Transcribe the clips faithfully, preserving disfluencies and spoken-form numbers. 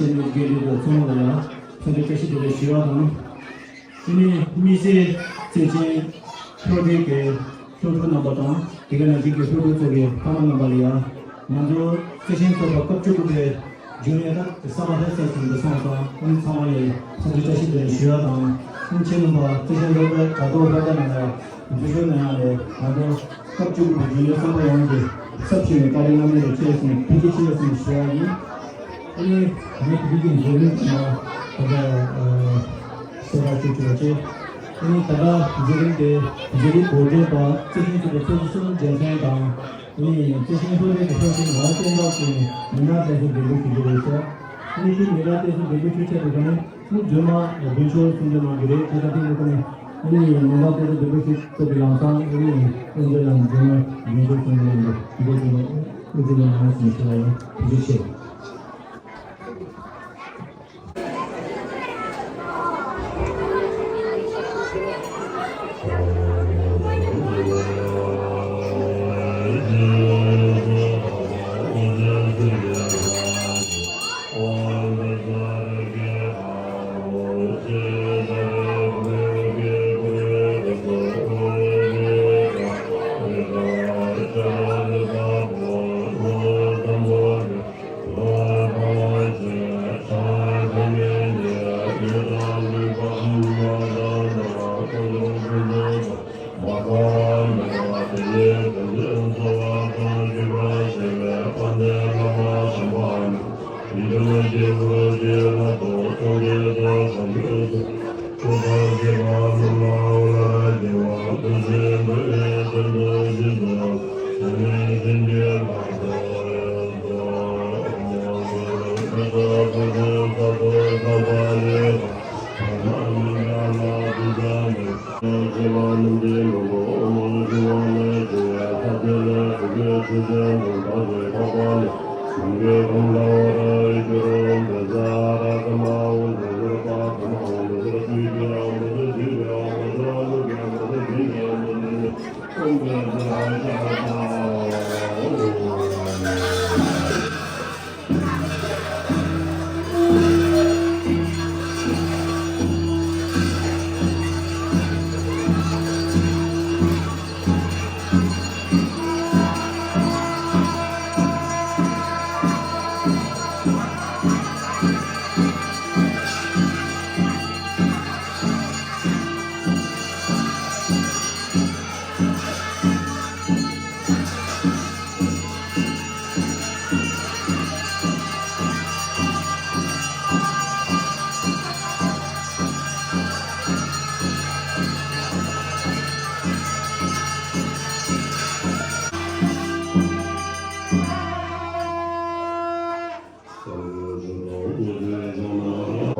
ཆེན་པོའི་དགེ་འདུན་པ་ཚང་མ་ལ་ཡང་འཚམས་འདྲི་བཀྲ་ཤིས་བདེ་ལེགས་ཞུ་བ་དང་། དེ་ནས་དམིགས་བསལ་བརྩེ་ཆེན་ལྷོ་ཕྱོགས་ཀྱི་སློབ་ཕྲུག་རྣམ་པ་དང་དེ་ག་ནང་བཞིན་གྱི་སློབ་ཕྲུག་ཚོ་གི་ཕ་མ་རྣམ་པ་ལ་ཡང་ང་ཚོ་བརྩེ་ཆེན་ཚོགས་པ་སྐབས་བཅུ་དགུ་པའི་རྒྱུན་ལས་ད་གསར་པ་ལྷ་ས་ཚོགས་འདུ་སོང་ཙང་ཨ་ནི་ཚང་མ་ལ་འཚམས་འདྲི་བཀྲ་ཤིས་བདེ་ལེགས་ཞུ་བ་དང་། ཨ་ནི་ཁྱེད་རྣམ་པ་བརྩེ་ཆེན་སློབ་གྲྭའི་དྲ་ཐོག་ལྷ་ས་ནང་ལ་འཛུལ་ཞུགས་གནང་ཡག་ལས་ང་ཚོ་སྐབས་བཅུ་དགུ་པའི་རྒྱུན་ལས་ཚོགས་པ་ཡོངས་ཀྱི་ཚབ་ཞུས་ནས་བཀའ་དྲིན་སློབ་གཉེར་ལ་ཆེ་ཞིང་ཐུགས་རྗེ་ཆེ་ཞེས་ཞུ་བ་ཡིན། ཨ་ནི་ད་ནི་དེ་རིང་གི་མཛད་རིམ་ནང་ད་ལྟ་གསལ་བསྒྲགས་ཞུ་ཆོག་པ་བཅས། ཨ་ནི་ད་ལྟ་མཛད་རིམ་དེ་མཛད་རིམ་གོ་སྒྲིག་པ་བརྩེ་ཆེན་ཚོགས་པའི་ཚོགས་གཙོ་བསོད་ནམས་རྒྱལ་མཚན་དང་། ཨ་ནི་བརྩེ་ཆེན་ལྷོ་ཕྱོགས་ཀྱི་ལྷ་ཆེན་ངག་དབང་བསྟན་འཕགས་ཀྱིས་མི་ནག་བསྟན་སྲུང་འདེམས་བསྐོ་ཞུ་རྒྱུ་རེད་ཟེར། ཨ་ནི་དེ་མི་ནག་བསྟན་སྲུང་འདེམས་བསྐོ་ཞུ་ཆེད་དུ་ད་ནི། ཨ་ནི་རྗེས་མ་དགུན་ཆོས་གསུང་ཆོས་གནང་གི་རེད། དེ་ལྟར་དེ་ནི་ཁོ་ནི་ཨ་ནི་ངོ་མ་དེ་ཚོ་འདི་འདྲ་ཞིག་ཐུགས་ཀྱི་ལམ་སང་ཨ་ནི་ཨེ་འདྲ་ལ་རྗེས་མ་དགུན་ཆོས་གསུང་གི་རེད། འདི་འདྲ་ཞིག་ཨེ་འདྲ་ལ་ང་སུ་ཞུ་བ་ཡིན། ཐུགས་རྗེ་ཆེ།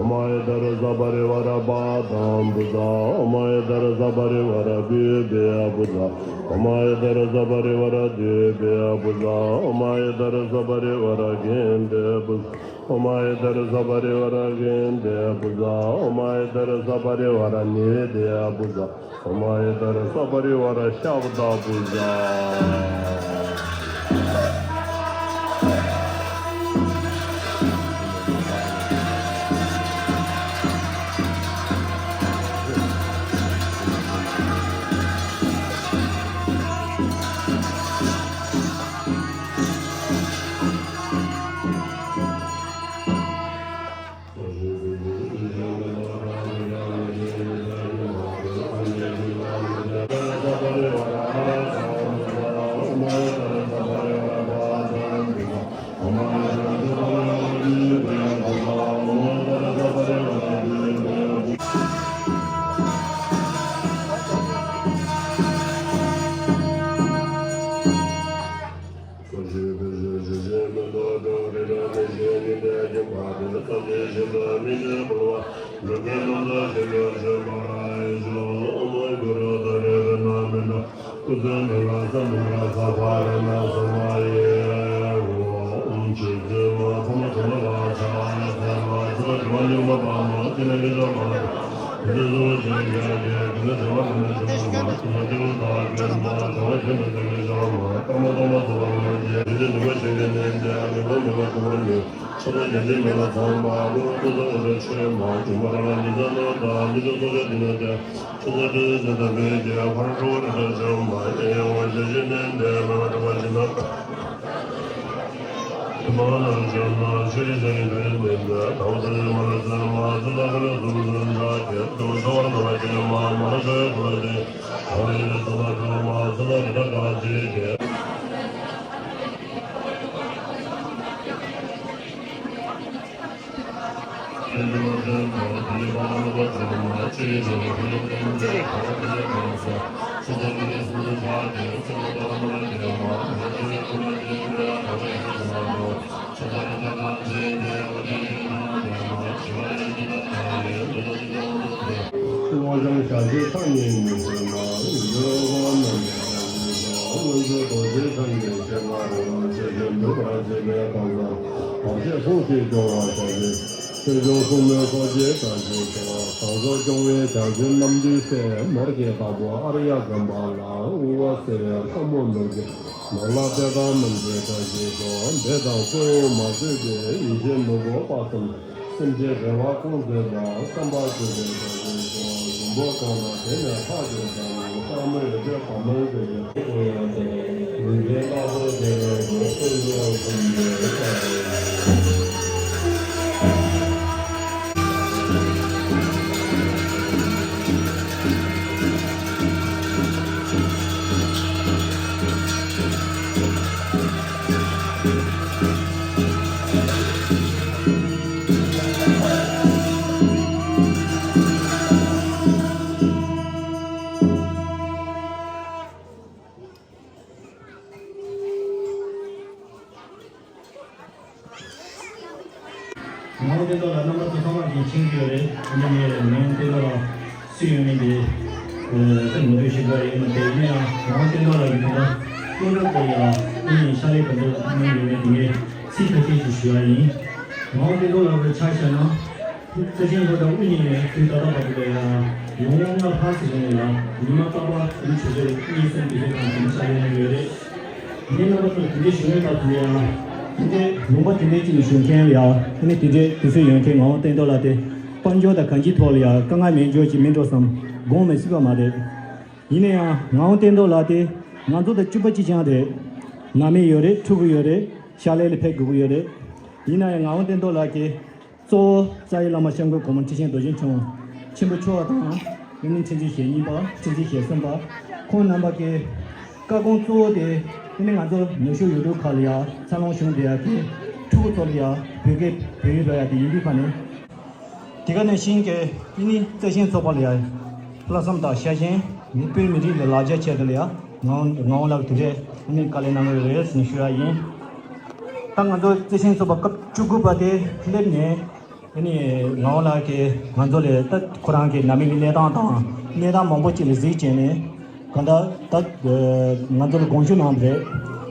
Omaya dara sabari vara badam buza. Omaya dara sabari vara bibiya buza. Omaya dara sabari vara dibiya buza. Omaya dara sabari vara gende buza. Omaya dara sabari vara gende buza. Omaya dara sabari vara nidiya buza. Omaya dara sabari vara shabda buza. ཚོགས་ལ་རྒྱ་ཆེན་མེད་ལ་ཚང་མ་ཀླུ་ཀླུ་ཚང་གི་ཆོས་མ་བྱུང་བ་རང་ལ་ཉི་ཚང་ནང་དང་མི་ཚོགས་ཚོགས་ཆ་དེ་ནས་ཀྱང་ཆུ་ཚོད་བདུན་ཙམ་དང་བོད་ཀྱི་ཕར་འགྲོ་བ་རེ་དང་བྱུང་མ་ཡིན་ཡང་བ་ཞེས་བཞིན་ནས་འདས་མ་བ་དྲི་བ་ཞིག་ན། མ་ལ་བྱུང་ན་ཆོས་ཀྱི་ཆོས་ཀྱི་ཆོས་ཀྱི་མེད་ན་དང་ཚོ་མ་ལ་ཚང་མ་ཚོ་ལ་ཀླུ་ཚང་ཚང་ཆ་ཁྱེད་དུ་ཚོགས་པར་འགྲོ་བ་ཞིག་མ་མ་ལ་ཆོས་ཀྱི་ཆོས་ཀྱི། སྲིད་དབང་ལྗང་ཞག་བཞི་ཚང་ཉིད་མི་ཟེར་ན་འོད་འོད་དབང་རྣམས་ཀྱི་ལྟ་བུའི་སོགས། མངོན་བརྗོད་རྡོ་རྗེ་འཆང་གི་སྤྱན་སྔར་རོལ། ཆེ་ཆུང་འདུས་པར་བྱེད་པའི་གང་ཟག་བར་ཆད་སྲུང་ཞིང་སྐྱོང་བར་ཞབས་ཕྱི། ཆོས་སྐྱོང་སྲུང་མའི་ཚོགས་ཀྱིས་བཀྲ་ཤིས་ཤོག་གང་ཟག་སྐྱོང་བའི་བྱང་ཆུབ་རྣམ་འདྲེན་སྲས། ནོར་གྱི་བདག་པོ་ཨཱརྱ་དགོན་པ་ལ། དབུལ་བ་སེལ་བའི་ལྷ་མོ་ནོར་གྱི། ནོར་ལྷ་དཔལ་དང་རྣམ་རྒྱལ་བཀྲ་ཤིས་ཤོག་འདས་དང་གསོན་འོང་མ་བཟོད་པའི་ཡེ་ཤེས་ནོར་བུ་དཔག་བསམ། སེམས་ཅན་རེ་བ་སྐོང་མཛད་པ་བསམ་པ་བརྗོད་པའི་བཀྲ་ཤིས་ཤོག་འཛུམ་པོ་གང་ལ་དེ་ནས་ལྷག་ཏུ་བཟང་། བསམ་མེད་འོད་ཟེར་བ་མོའི་འོད་ཟེར། འོད་ཟེར་ལྟ་བུ་དེ་ལས་འོད་སྲུང་འགྲོ་གསུམ་གྱི། ངག་དབང་བསྟན་རྟོགས་ལགས་རྣམ་པ་ཚོ་ཚང་མ་གིས་མཁྱེན་གྱི་ཡོད་རེད། ཨ་ནི་ངས་ངག་དབང་བསྟན་རྟོགས་ལགས་སུ་ཡོད་མེད་དེ་ཨ་ངོ་སྤྲོད་ཞུ་དགོས་ཡོད་མ་རེད། ཡིན་ན་ཡང་ངག་དབང་བསྟན་རྟོགས་ལགས་ཀྱི་ད་ལྟ་སློབ་གྲྭ་སྐོར་ཡ་ཨ་ནི་ཕྱག་ལས་ག་འདྲ་གནང་ཡོད་མེད་དེ་ངས་ཚིག་ཁ་ཤས་ཤིག་ཞུ་ཡ་ཡིན། ངག་དབང་བསྟན་རྟོགས་ལགས་ཀྱི་ཆ་བཞག་ན། རྩ་ཆེན་སློབ་གྲྭ་དབུ་བརྙེས་ནས་དུས་ད་ལྟ་བར་དུ་ལ་ཡང་ལོ་ངོ་ལྔ་ལྷག་ཙམ་རིང་ལ་ཡང་ཉི་མ་རྟག་པར་དུས་ཆུ་ཚོད་གཉིས་གསུམ་དུས་ཚོད་ཁག་དེ་ཆ་ལེན་གནང་གི་ཡོད་རེད། ངས་རྣམ་པ་ཚོར་དེ་འདྲའི་ཞུ་ཡོང་བར་དུ་ཡང་དེ་འདྲའི་ལུང་པ་དེ་འདྲའི་ཅིག་ལ་བཞུགས་མཁན་ཡང་དེ་ནས་དེ་འདྲའི་དུས་ཚོད་ཡོད་མཁན་ངག་དབང་བསྟན་རྟོགས་ལགས་དེ་དཔལ་འབྱོར་དང་གང་ཅིའི་ཐོག་ལ་ཡང་དཀའ་ངལ་མེད་འཇོག་ཅིག་མིན་འགྲོ་བསམ་དགོངས་མི་སྲིད་པ་མ་རེད། ཡིན་ན་ཡང་ངག་དབང་བསྟན་རྟོགས་ལགས་དེ་ང་ཚོ་དང་གཅིག་པ་གཅིག་རྐྱང་རེད། ནང་མི་ཡོད་རེད། ཕྲུ་གུ་ཡོད་རེད། ཕྱག་ལས་ལ་ཕེབས་དགོས་ཀྱི་ཡོད་རེད། ཡིན་ན་ཡང་ངག་དབང་བསྟན་རྟོགས་ལགས་ཀྱིས་གཙོ་བོ་རྩ་བའི་བླ་མ་སྐྱབས་མགོན་གོང་མ་ཁྲི་ཆེན་རྡོ་རྗེ་འཆང་ཆེན་པོ་མཆོག་དང་། ཨ་ནི་ཁྲི་འཛིན་ཞེ་གཉིས་པ། ཁྲི་འཛིན་ཞེ་གསུམ་པ། ཁོང་རྣམ་པ་གི་བཀའ་དགོངས་གཙོ་བོ་དེ་ཨ་ནི་ང་ཚོ་ནུབ་ཕྱོགས་ཡུལ་གྲུ་ཁག་ལ་ཡ་འཚར་ལོངས་བྱུང་བསྡད་ཡ་གི་ཕྲུ་གུ་ཚོ་ལ་ཡ་བོད་སྐད་བོད་ཡིག་སློབ་ཡ་དེ་ཡིན་དུས་ཁ་ནས། དེ་ག་ནང་བཞིན་གྱི་ཨ་ནི་རྩ་ཆེན་ཚོགས་པ་ལ་ཡ་ལྷག་བསམ་དང་ཤ་ཞེན། མི་བོད་མི་རིགས་ལ་ལ་རྒྱ་ཆེད་དུ་ལ་ཡ་ངག་ངག་དབང་ལགས་དེ་འདྲས་ཨ་ནི་བཀའ་ལན་གནང་གི་རེད་ཟེར་ནས་ཞུ་ཡ་ཡིན། ད་ང་ཚོ་རྩ་ཆེན་ཚོགས་པ་སྐབས་བཅུ་དགུ་པ་དེ་སླེབས་ནས་ཨ་ནི་ངག་དབང་ལགས་ཀྱིས་ང་ཚོ་ལ་ད་ཁོ་རང་གི་ནང་མི་གི་གནས་སྟངས་དང་གནས་སྟངས་མང་པོ་ཅིག་ལ་གཟིགས་བྱས་ནས་གང་ལྟར་ད་ང་ཚོ་ལ་དགོངས་ཞུ་གནང་བ་རེད།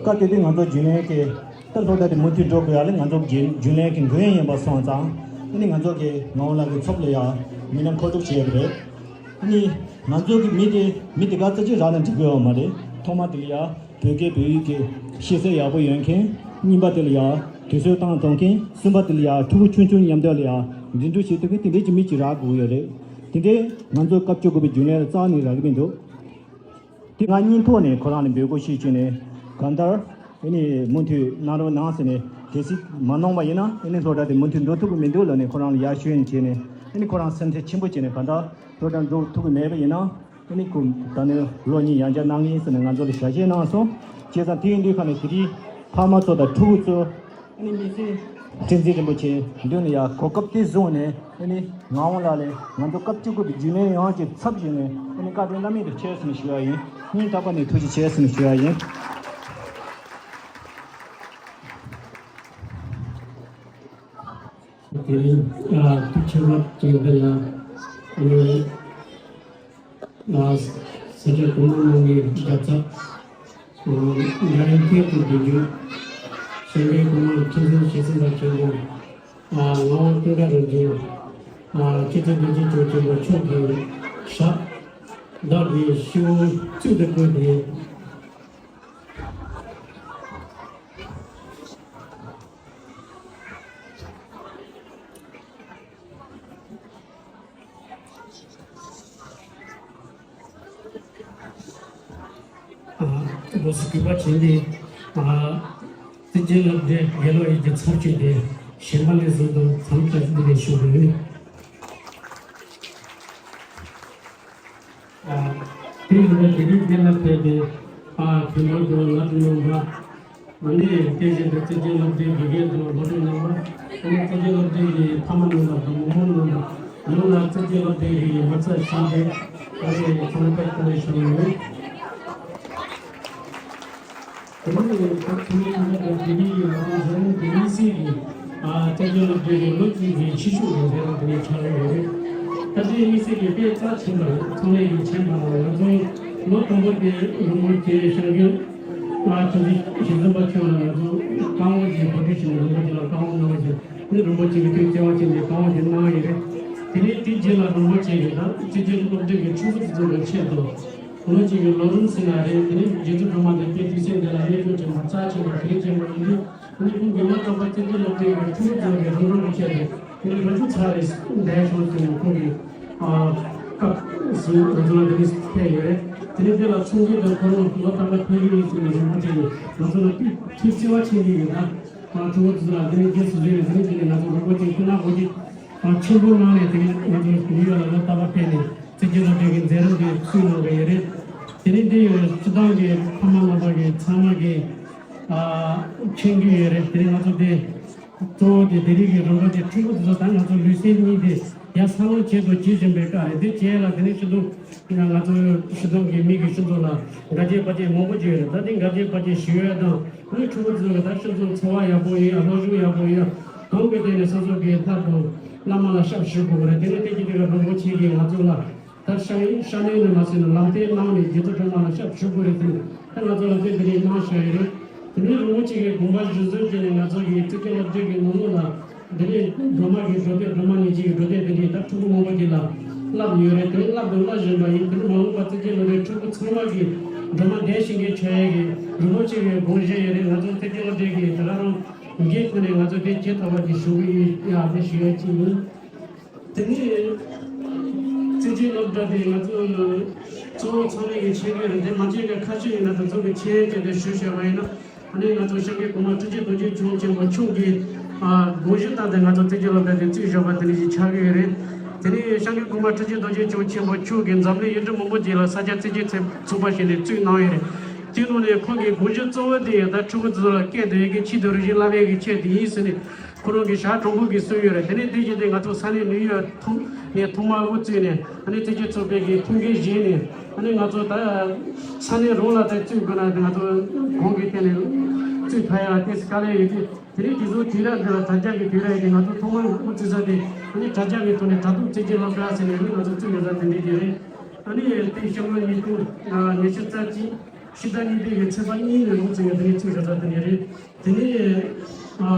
སྐབས་དེ་དུས་ང་ཚོ་རྒྱུན་ལས་ཀྱི། ད་སློབ་གྲྭ་དེ་མུ་མཐུད་འགྲོ་དགོས་ཡ་ལ་ང་ཚོ་རྒྱུན་རྒྱུན་ལས་ཀྱི་འགན་ཡིན་པ་སོང་ཙང་ཨ་ནི་ང་ཚོ་གི་ངག་དབང་ལགས་ཀྱི་ཚབ་ལ་ཡ་མི་སྣ་མཁོ་སྒྲུབ་བྱས་པ་རེད། ཨ་ནི་ང་ཚོ་གི་མི་དེ་མི་དེ་ག་རྩ་ཆེ་རག་ན་འགྲིག་གི་ཡོད་མ་རེད། ཐོག་མ་དེ་ལ་ཡ་བོད་སྐད་བོད་ཡིག་གི་ཤེས་ཚད་ཡག་པོ་ཡོད་མཁན། གཉིས་པ་དེ་ལ་ཡ་དུས་ཚོད་བཏང་ཐུབ་མཁན། གསུམ་པ་དེ་ལ་ཡ་ཕྲུ་གུ་ཆུང་ཆུང་མཉམ་དུ་ལ་ཡ་འགྲན་བསྡུར་བྱེད་ཐུབ་མཁན་དེ་འདྲའི་གི་མི་ཅིག་རག་དགོས་ཀྱི་ཡོད་རེད། དེ་འདྲའི་ང་ཚོ་སྐབས་བཅུ་དགུ་པའི་རྒྱུན་ལས་ལ་རྩ་ནས་རག་གི་མི་འདུག་དེ་ང་སྙིང་ཐོག་ནས་ཁོ་རང་ལ་འབོད་སྐུལ་ཞུས་བྱས་ནས་གང་ལྟར་ཨ་ནི་མུ་མཐུད་གནང་རོགས་གནང་ཟེར་ནས་གལ་སྲིད་མ་གནང་བ་ཡིན་ན་ཨ་ནི་སློབ་གྲྭ་དེ་མུ་མཐུད་འགྲོ་ཐུབ་ཀྱི་མི་འདུག་ལབ་ནས་ཁོ་རང་ལ་ཡར་ཞུས་ནས་བྱས་ནས་ཨ་ནི་ཁོ་རང་སེམས་ཁྲལ་ཆེན་པོ་བྱས་ནས་གང་ལྟར་སློབ་གྲྭ་འགྲོ་ཐུབ་ཀྱི་མེད་པ་ཡིན་ན་ཨ་ནི་ཁོ་ད་ནི་ལོ་གཉིས་ཡང་བསྐྱར་གནང་གི་ཡིན་ཟེར་ནས་ང་ཚོ་ལ་ཞལ་བཞེས་གནང་སོང་། བྱས་ཙང་དེ་ཡིན་དུས་ཁ་ནས་དེ་རིང་ཕ་མ་ཚོ་དང་ཕྲུ་གུ་ཚོ། ཨ་ནི་དམིགས་བསལ་བསྟན་འཛིན་རིན་པོ་ཆེ་མདུན་ལ་ཡ་གོ་སྐབས་དེ་བཟུང་ནས་ཨ་ནི་ངག་དབང་ལགས་ལས་ང་ཚོ་སྐབས་བཅུ་དགུ་པའི་རྒྱུན་ལས་ཡོངས་ཀྱི་ཚབ་ཞུས་ནས་ཨ་ནི་བཀའ་དྲིན་བླ་མེད་དུ་ཆེ་ཟེར་ནས་ཞུ་ཡ་ཡིན། སྙིང་ཐག་པ་ནས་ཐུགས་རྗེ་ཆེ་ཟེར་ནས་ཞུ་ཡ་ཡིན། དེ་རིང་ཨ་ཐུགས་ཆེ་བ་ཅིག་འདི་ལ་ཨ་ནི། ལ་སེ་འབྲས་གོང་མ་རྣམ་གཉིས་རྒྱལ་ཚབ། འགན་འཁྱེར་དུ་བསྡུ་རྒྱུ། སེ་འབྲས་གོང་མ་ཁྲི་འཛིན་ཞེ་གསུམ་པ་ཆེན་པོ། ངག་དབང་ཀུན་དགའ་རིན་ཆེན། སྤྱི་འཐུས་བདུན་ཅུ་དོན་གཅིག་པ་མཆོག་གིས་ཞབས་བདག་གིས་ཤོག་བུ་གཙུག་ཏུ་བཀུར་ཏེ། འགོ་སུ་གུས་པ་བྱིན་ཏེ། ཨ། བརྩི་བརྗོད་སློབ་གྲྭའི་དགེ་སློབ་ཡིན་གྱི་ཚབ་བྱས་ཏེ། གཞན་པ་ནས་བཟུང་དང་མཚམས་སུ་འདི་ནས་ཞུ་དགོས་ཡིན། ཨ། དེའི་རིང་ལ་དེ་རིང་འདི་ལ་ཕེབས་པའི། ཨ། དོན་གྲུབ་དང་ལགས་སོ་རྣམ་པ། ཨ་ནི་དེ་བཞིན་དུ་བརྩི་བརྗོད་སློབ་གྲྭའི་དགེ་རྒན་དང་སློབ་ཕྲུག་རྣམ་པ། ཨ་ནི་བརྩི་བརྗོད་སློབ་གྲྭའི་གི་ཕ་མ་རྣམ་པ་དང་། མོ་མོ་རྣམ་པ། ཡོངས་ལ་བརྩི་བརྗོད་སློབ་གྲྭའི་གི་ངོ་ཚ་ཞུས་ཏེ། ཨ་ནི་ཚང་མ་ཕེབས་ཐུབ་པའི་ཞུ་ཡོད། དེ་ནས་ད་ཐུན་མོང་མ་དང་དེ་ནས་ཡོད་པའི་འཛམ་གླིང་གི་དམིགས་བསལ་གྱི། ཨ། བཙན་བྱོལ་སློབ་གྲྭའི་ལོ་གཅིག་གི་ཕྱི་ཕྱོགས་ཀྱི་མཛད་རིམ་དེ་ནས་ཆགས་ཡོད་རེད། ད་ལྟའི་དམིགས་བསལ་གྱི་དཔེ་རྩ་ཆེན་པ་ཚང་མས་ཡིད་ཆེས་གནང་བ། ང་ཚོ་ལོ་དང་པོ་དེ་རིན་པོ་ཆེ་ཞང་ཞུང་། ཨ། ཁྲི་འཛིན་ཞེ་བཙུན་པ་མཆོག་ལ་ང་ཚོ་བཀའ་དབང་ཅིག་གོ་སྒྲིག་བྱས་ནས། རིན་པོ་ཆེ་ལ་བཀའ་དབང་གནང་བ་ཞིག་ནི། རིན་པོ་ཆེ་གི་ཐུགས་བརྩེ་བ་ཆེན་པོས་བཀའ་དབང་ཞིག་གནང་ཡོད་རེད། དེ་ནས་དེའི་རྗེས་ལ་རིན་པོ་ཆེ་གིས་ད་བཙན་བྱོལ་སློབ་གྲྭ་གི་ཕྲུ་གུ་དེ་ཚོ་གི་ཆེད་དུ། ལོ་གཅིག་གི་ལོ་རིམ་ཟེར་ན་རེད། དེ་ནས་རྗེ་བཙུན་སྒྲོལ་མ་དང་དཔལ་དུས་གསུམ་འདི་ལ་གནས་སྐྱོང་བྱེད་པ་རྩ་ཆེན་པོ་གལ་ཆེན་པོ་ཡིན་དུས། དེ་ནས་ཁོང་གིས་མ་འོངས་པ་བཙན་བྱོལ་སློབ་གྲྭའི་ཕྲུ་གུ་ཚོ་གི་རིམ་གྲོ་གི་ཆེད་དུ། དེ་ནས་ལོ་བཅུ་ཚར་རེད་བསྡད་སོང་ཟེར་ནས་ཁོང་གིས། ཨ། སྐབས་སུ་ང་ཚོ་ལ་དེ་ནས་ཕེབས་ཡོད་རེད། དེ་ནས་དེ་ལ་ཚོགས་འདུ་དང་ཁོ་རང་ལོ་དང་པོ་ཕེབས་ཀྱི་ཡིན་ཟེར་ནས་རིན་པོ་ཆེ་གིས་ང་ཚོ་ལ་ཐུགས་བརྩེ་བ་ཆེན་པོས་ཡོད་ན། ཨ། ཕྲུ་གུ་ཚོ་ལ་དེ་ནས་རྗེས་སུ་བཟུང་ནས། དེ་ནས་དེ་ནས་ང་ཚོ་རིན་པོ་ཆེ་སྐུ་ན་གོ་ཆེ། ཨ། ཆེན་པོ་གནང་ནས། དེ་ནས་ང་ཚོ་ནིའུ་ཡོག་ལ་ལོ་རྟག་པར་ཕེབས་ནས་བཙན་བྱོལ་སློབ་གྲྭའི་མཛད་རིམ་དེ་ཚུགས་གནང་གི་ཡོད་རེད། དེ་ནས་འདི་ཡང་སྤྱི་བཏང་གི་ཕ་མ་རྣམ་པ་གི་ཚང་མ་གིས། ཨ། མཁྱེན་གྱི་ཡོད་རེད། དེ་ནས་ང་ཚོ་དེ་གཙོ་བོ་དེ་དེ་རིང་གི་རིན་པོ་ཆེ་ཕྲུ་གུ་དེ་ཚོ་ད་ང་ཚོ་ལུས་སེམས་གཉིས་དེ་ཡར་འཚར་ལོངས་བྱེད་དུ་བྱེད་བཞིན་པའི་སྐབས་རེད། དེ་བྱས་ལ་དེ་ནས་སྤྱི་བཏང་ང་ཚོ་སྤྱི་བཏང་གི་མི་གི་སྤྱི་ཚོགས་ལ་དགའ་སྐྱིད་བར་ཆད་མང་པོ་ཅིག་ཡོད་རེད། ད་དེ་དགའ་སྐྱིད་བར་ཆད་ཞི་བའི་དང་། ཨ་ནི་ཕྲུ་གུ་ཚོ་གི་ད་སྤྱི་ཚོགས་འཚོ་བ་ཡག་པོ་ཡོད། སློབ་སྦྱོང་ཡག་པོ་ཡོད། གང་གི་སྟེང་ནས་སོ་སོ་གི་ལྷ་དང་བླ་མ་ལ་ཞབས་ཞུ་དགོས་རེད། དེ་ནས་དེ་གི་དེ་ག་རིན་པོ་ཆེ་གིས་ང་ཚོ་ལ་ད་ཤ་ཡིན་ཤ་ནས་ནས་མ་ཟིན་ན་ལམ་སྟོན་གནང་ནས་རྗེ་བཙུན་སྒྲོལ་མ་ལ་ཞབས་ཞུ་དགོས་རེད་ཟེར་ནས། ད་ང་ཚོ་ལ་དེ་དེ་རིང་གནང་བཞག་ཡོད་རེད། དེ་ནས་རིན་པོ་ཆེ་གི་དགོངས་པ་གཞིར་བཟུང་བྱས་ནས་ང་ཚོ་གི་བཙུན་མ་སློབ་གྲྭ་གི་ནང་ལོགས་ལ། དེ་ནས་སྒྲོལ་མ་གི་འགྲོ་དེབ། སྒྲོལ་མ་ཉིན་བྱེད་ཀྱི་འགྲོ་དེབ་དེ་འདྲས་ད་ཕྲུ་གུ་མང་པོ་ཅིག་ལ་བསླབས་ཡོད་རེད། དེ་བསླབས་དང་བསླབ་བཞིན་པ་ཡིན། དེ་ནས་མ་འོངས་པ་བཙན་བྱོལ་སློབ་གྲྭའི་ཕྲུ་གུ་ཚང་མ་གིས་སྒྲོལ་མ་བདེ་ཞིང་གི་ཆགས་ཡས་ཀྱི་རིན་པོ་ཆེ་གི་དགོངས་བཞེད་ཡོད་རེད། ང་ཚོ་བཙན་བྱོལ་སློབ་གྲྭ་གིས་དེ་ག་རང་འགན་ཁུར་ནས་ང་ཚོ་དེ་བྱེད་ཐུབ་པ་ཅིག་ཞུ་གི་ཡོད་ཡ། དེ་ཞུ་ཡ་ཅིག་ཡིན། དེ་ནས་བཙན་བྱོལ་སློབ་གྲྭ་དེ་ང་ཚོ་གཙོ་བོ་ཚང་མས་ཀྱི་མཁྱེན་གྱི་རེད། དེ་མ་མཁྱེན་མཁན་ཁ་ཤས་ཡིན་ན་ད་ཚོ་གི་མཁྱེན་ཡ་ཅིག་དེ་ཞུ་བྱས་པ་ཡིན་ན། ཨ་ནི་ང་ཚོ་ཤང་གི་གོང་མ་ཁྲི་ཆེན་རྡོ་རྗེ་འཆང་ཆེན་པོ་མཆོག་གིས། ཨ། དགོངས་གཞི་བཏང་སྟེ་ང་ཚོ་བཙན་བྱོལ་སློབ་གྲྭ་དེ་བཙུགས་བཞག་པ་དེ་འདྲ་ཞིག་ཆགས་ཀྱི་ཡོད་རེད། དེ་ནས་ཤང་གི་གོང་མ་ཁྲི་ཆེན་རྡོ་རྗེ་འཆང་ཆེན་པོ་མཆོག་གིས་འཛམ་གླིང་ཡུལ་གྲུ་མང་པོ་ཅིག་ལ་ས་སྐྱ་བཙན་སྐྱོང་ཚོགས་པ་ཞེས་ནས་བཙུགས་གནང་ཡོད་རེད། དེའི་ནང་ནས་ཁོང་གི་དགོངས་གཞི་གཙོ་བོ་དེ་ཡང་ད་ཕྲུ་གུ་ཚོ་ལ་སྐད་འདོན་ཡས་ཀྱི་ཆེད་དུ་རིག་གཞུང་བསླབ་ཡས་ཀྱི་ཆེད་དུ་ཡིན་ཟེར་ནས། ཁོ་རང་གིས་ཞྭ་དྲང་པོ་གིས་གསུངས་ཡོད་རེད། དེ་ནས་དེ་བཞིན་དུ་ང་ཚོ་ས་གནས་ནིའུ་ཡོག་ཐོག་ནས་ཐོག་མར་དབུ་བཙུགས་ནས། ཨ་ནི་བཙན་སྐྱོང་ཚོགས་པའི་གི་ཐུགས་འགན་བཞེས་ནས། ཨ་ནི་ང་ཚོ་ད་ས་གནས་རང་ལ་ད་བཙུགས་དགོས་ན། ང་ཚོ་གོང་གི་ཐད་ནས་བཙུགས་ཐུབ་ཡ་ལ་ཏོག་ཙམ་དཀའ་ལས་ཡོད་དུས། དེ་རིང་དེ་ཚོ་དུས་རབས་འདི་ལ་དྲ་རྒྱ་གི་དུས་རབས་ཡིན་དུས། ང་ཚོ་ཐོག་མར་དབུ་བཙུགས་ས་དེ་ཨ་ནི་དྲ་རྒྱ་གི་ཐོག་ནས་དྲ་ཐོག་བཙན་སྐྱོང་སློབ་གྲྭ་ཟེར་ནས་ཨ་ནི་ང་ཚོ་བཙུགས་ཡོད་ས་དེ་འདྲ་ཅིག་རེད། ཨ་ནི་དེ་ཤོག་ལོ་ཉིས་སྟོང་ཉི་ཤུ་རྩ་གཅིག་ཕྱི་ཟླ་གཉིས་པའི་གི་ཚེས་པ་གཉིས་ནས་དབུ་བཙུགས་ཡོད། དེ་ནས་བཙུགས་ཡོད་ས་དེ་འདྲ་རེད། དེ་ནས་ཨ་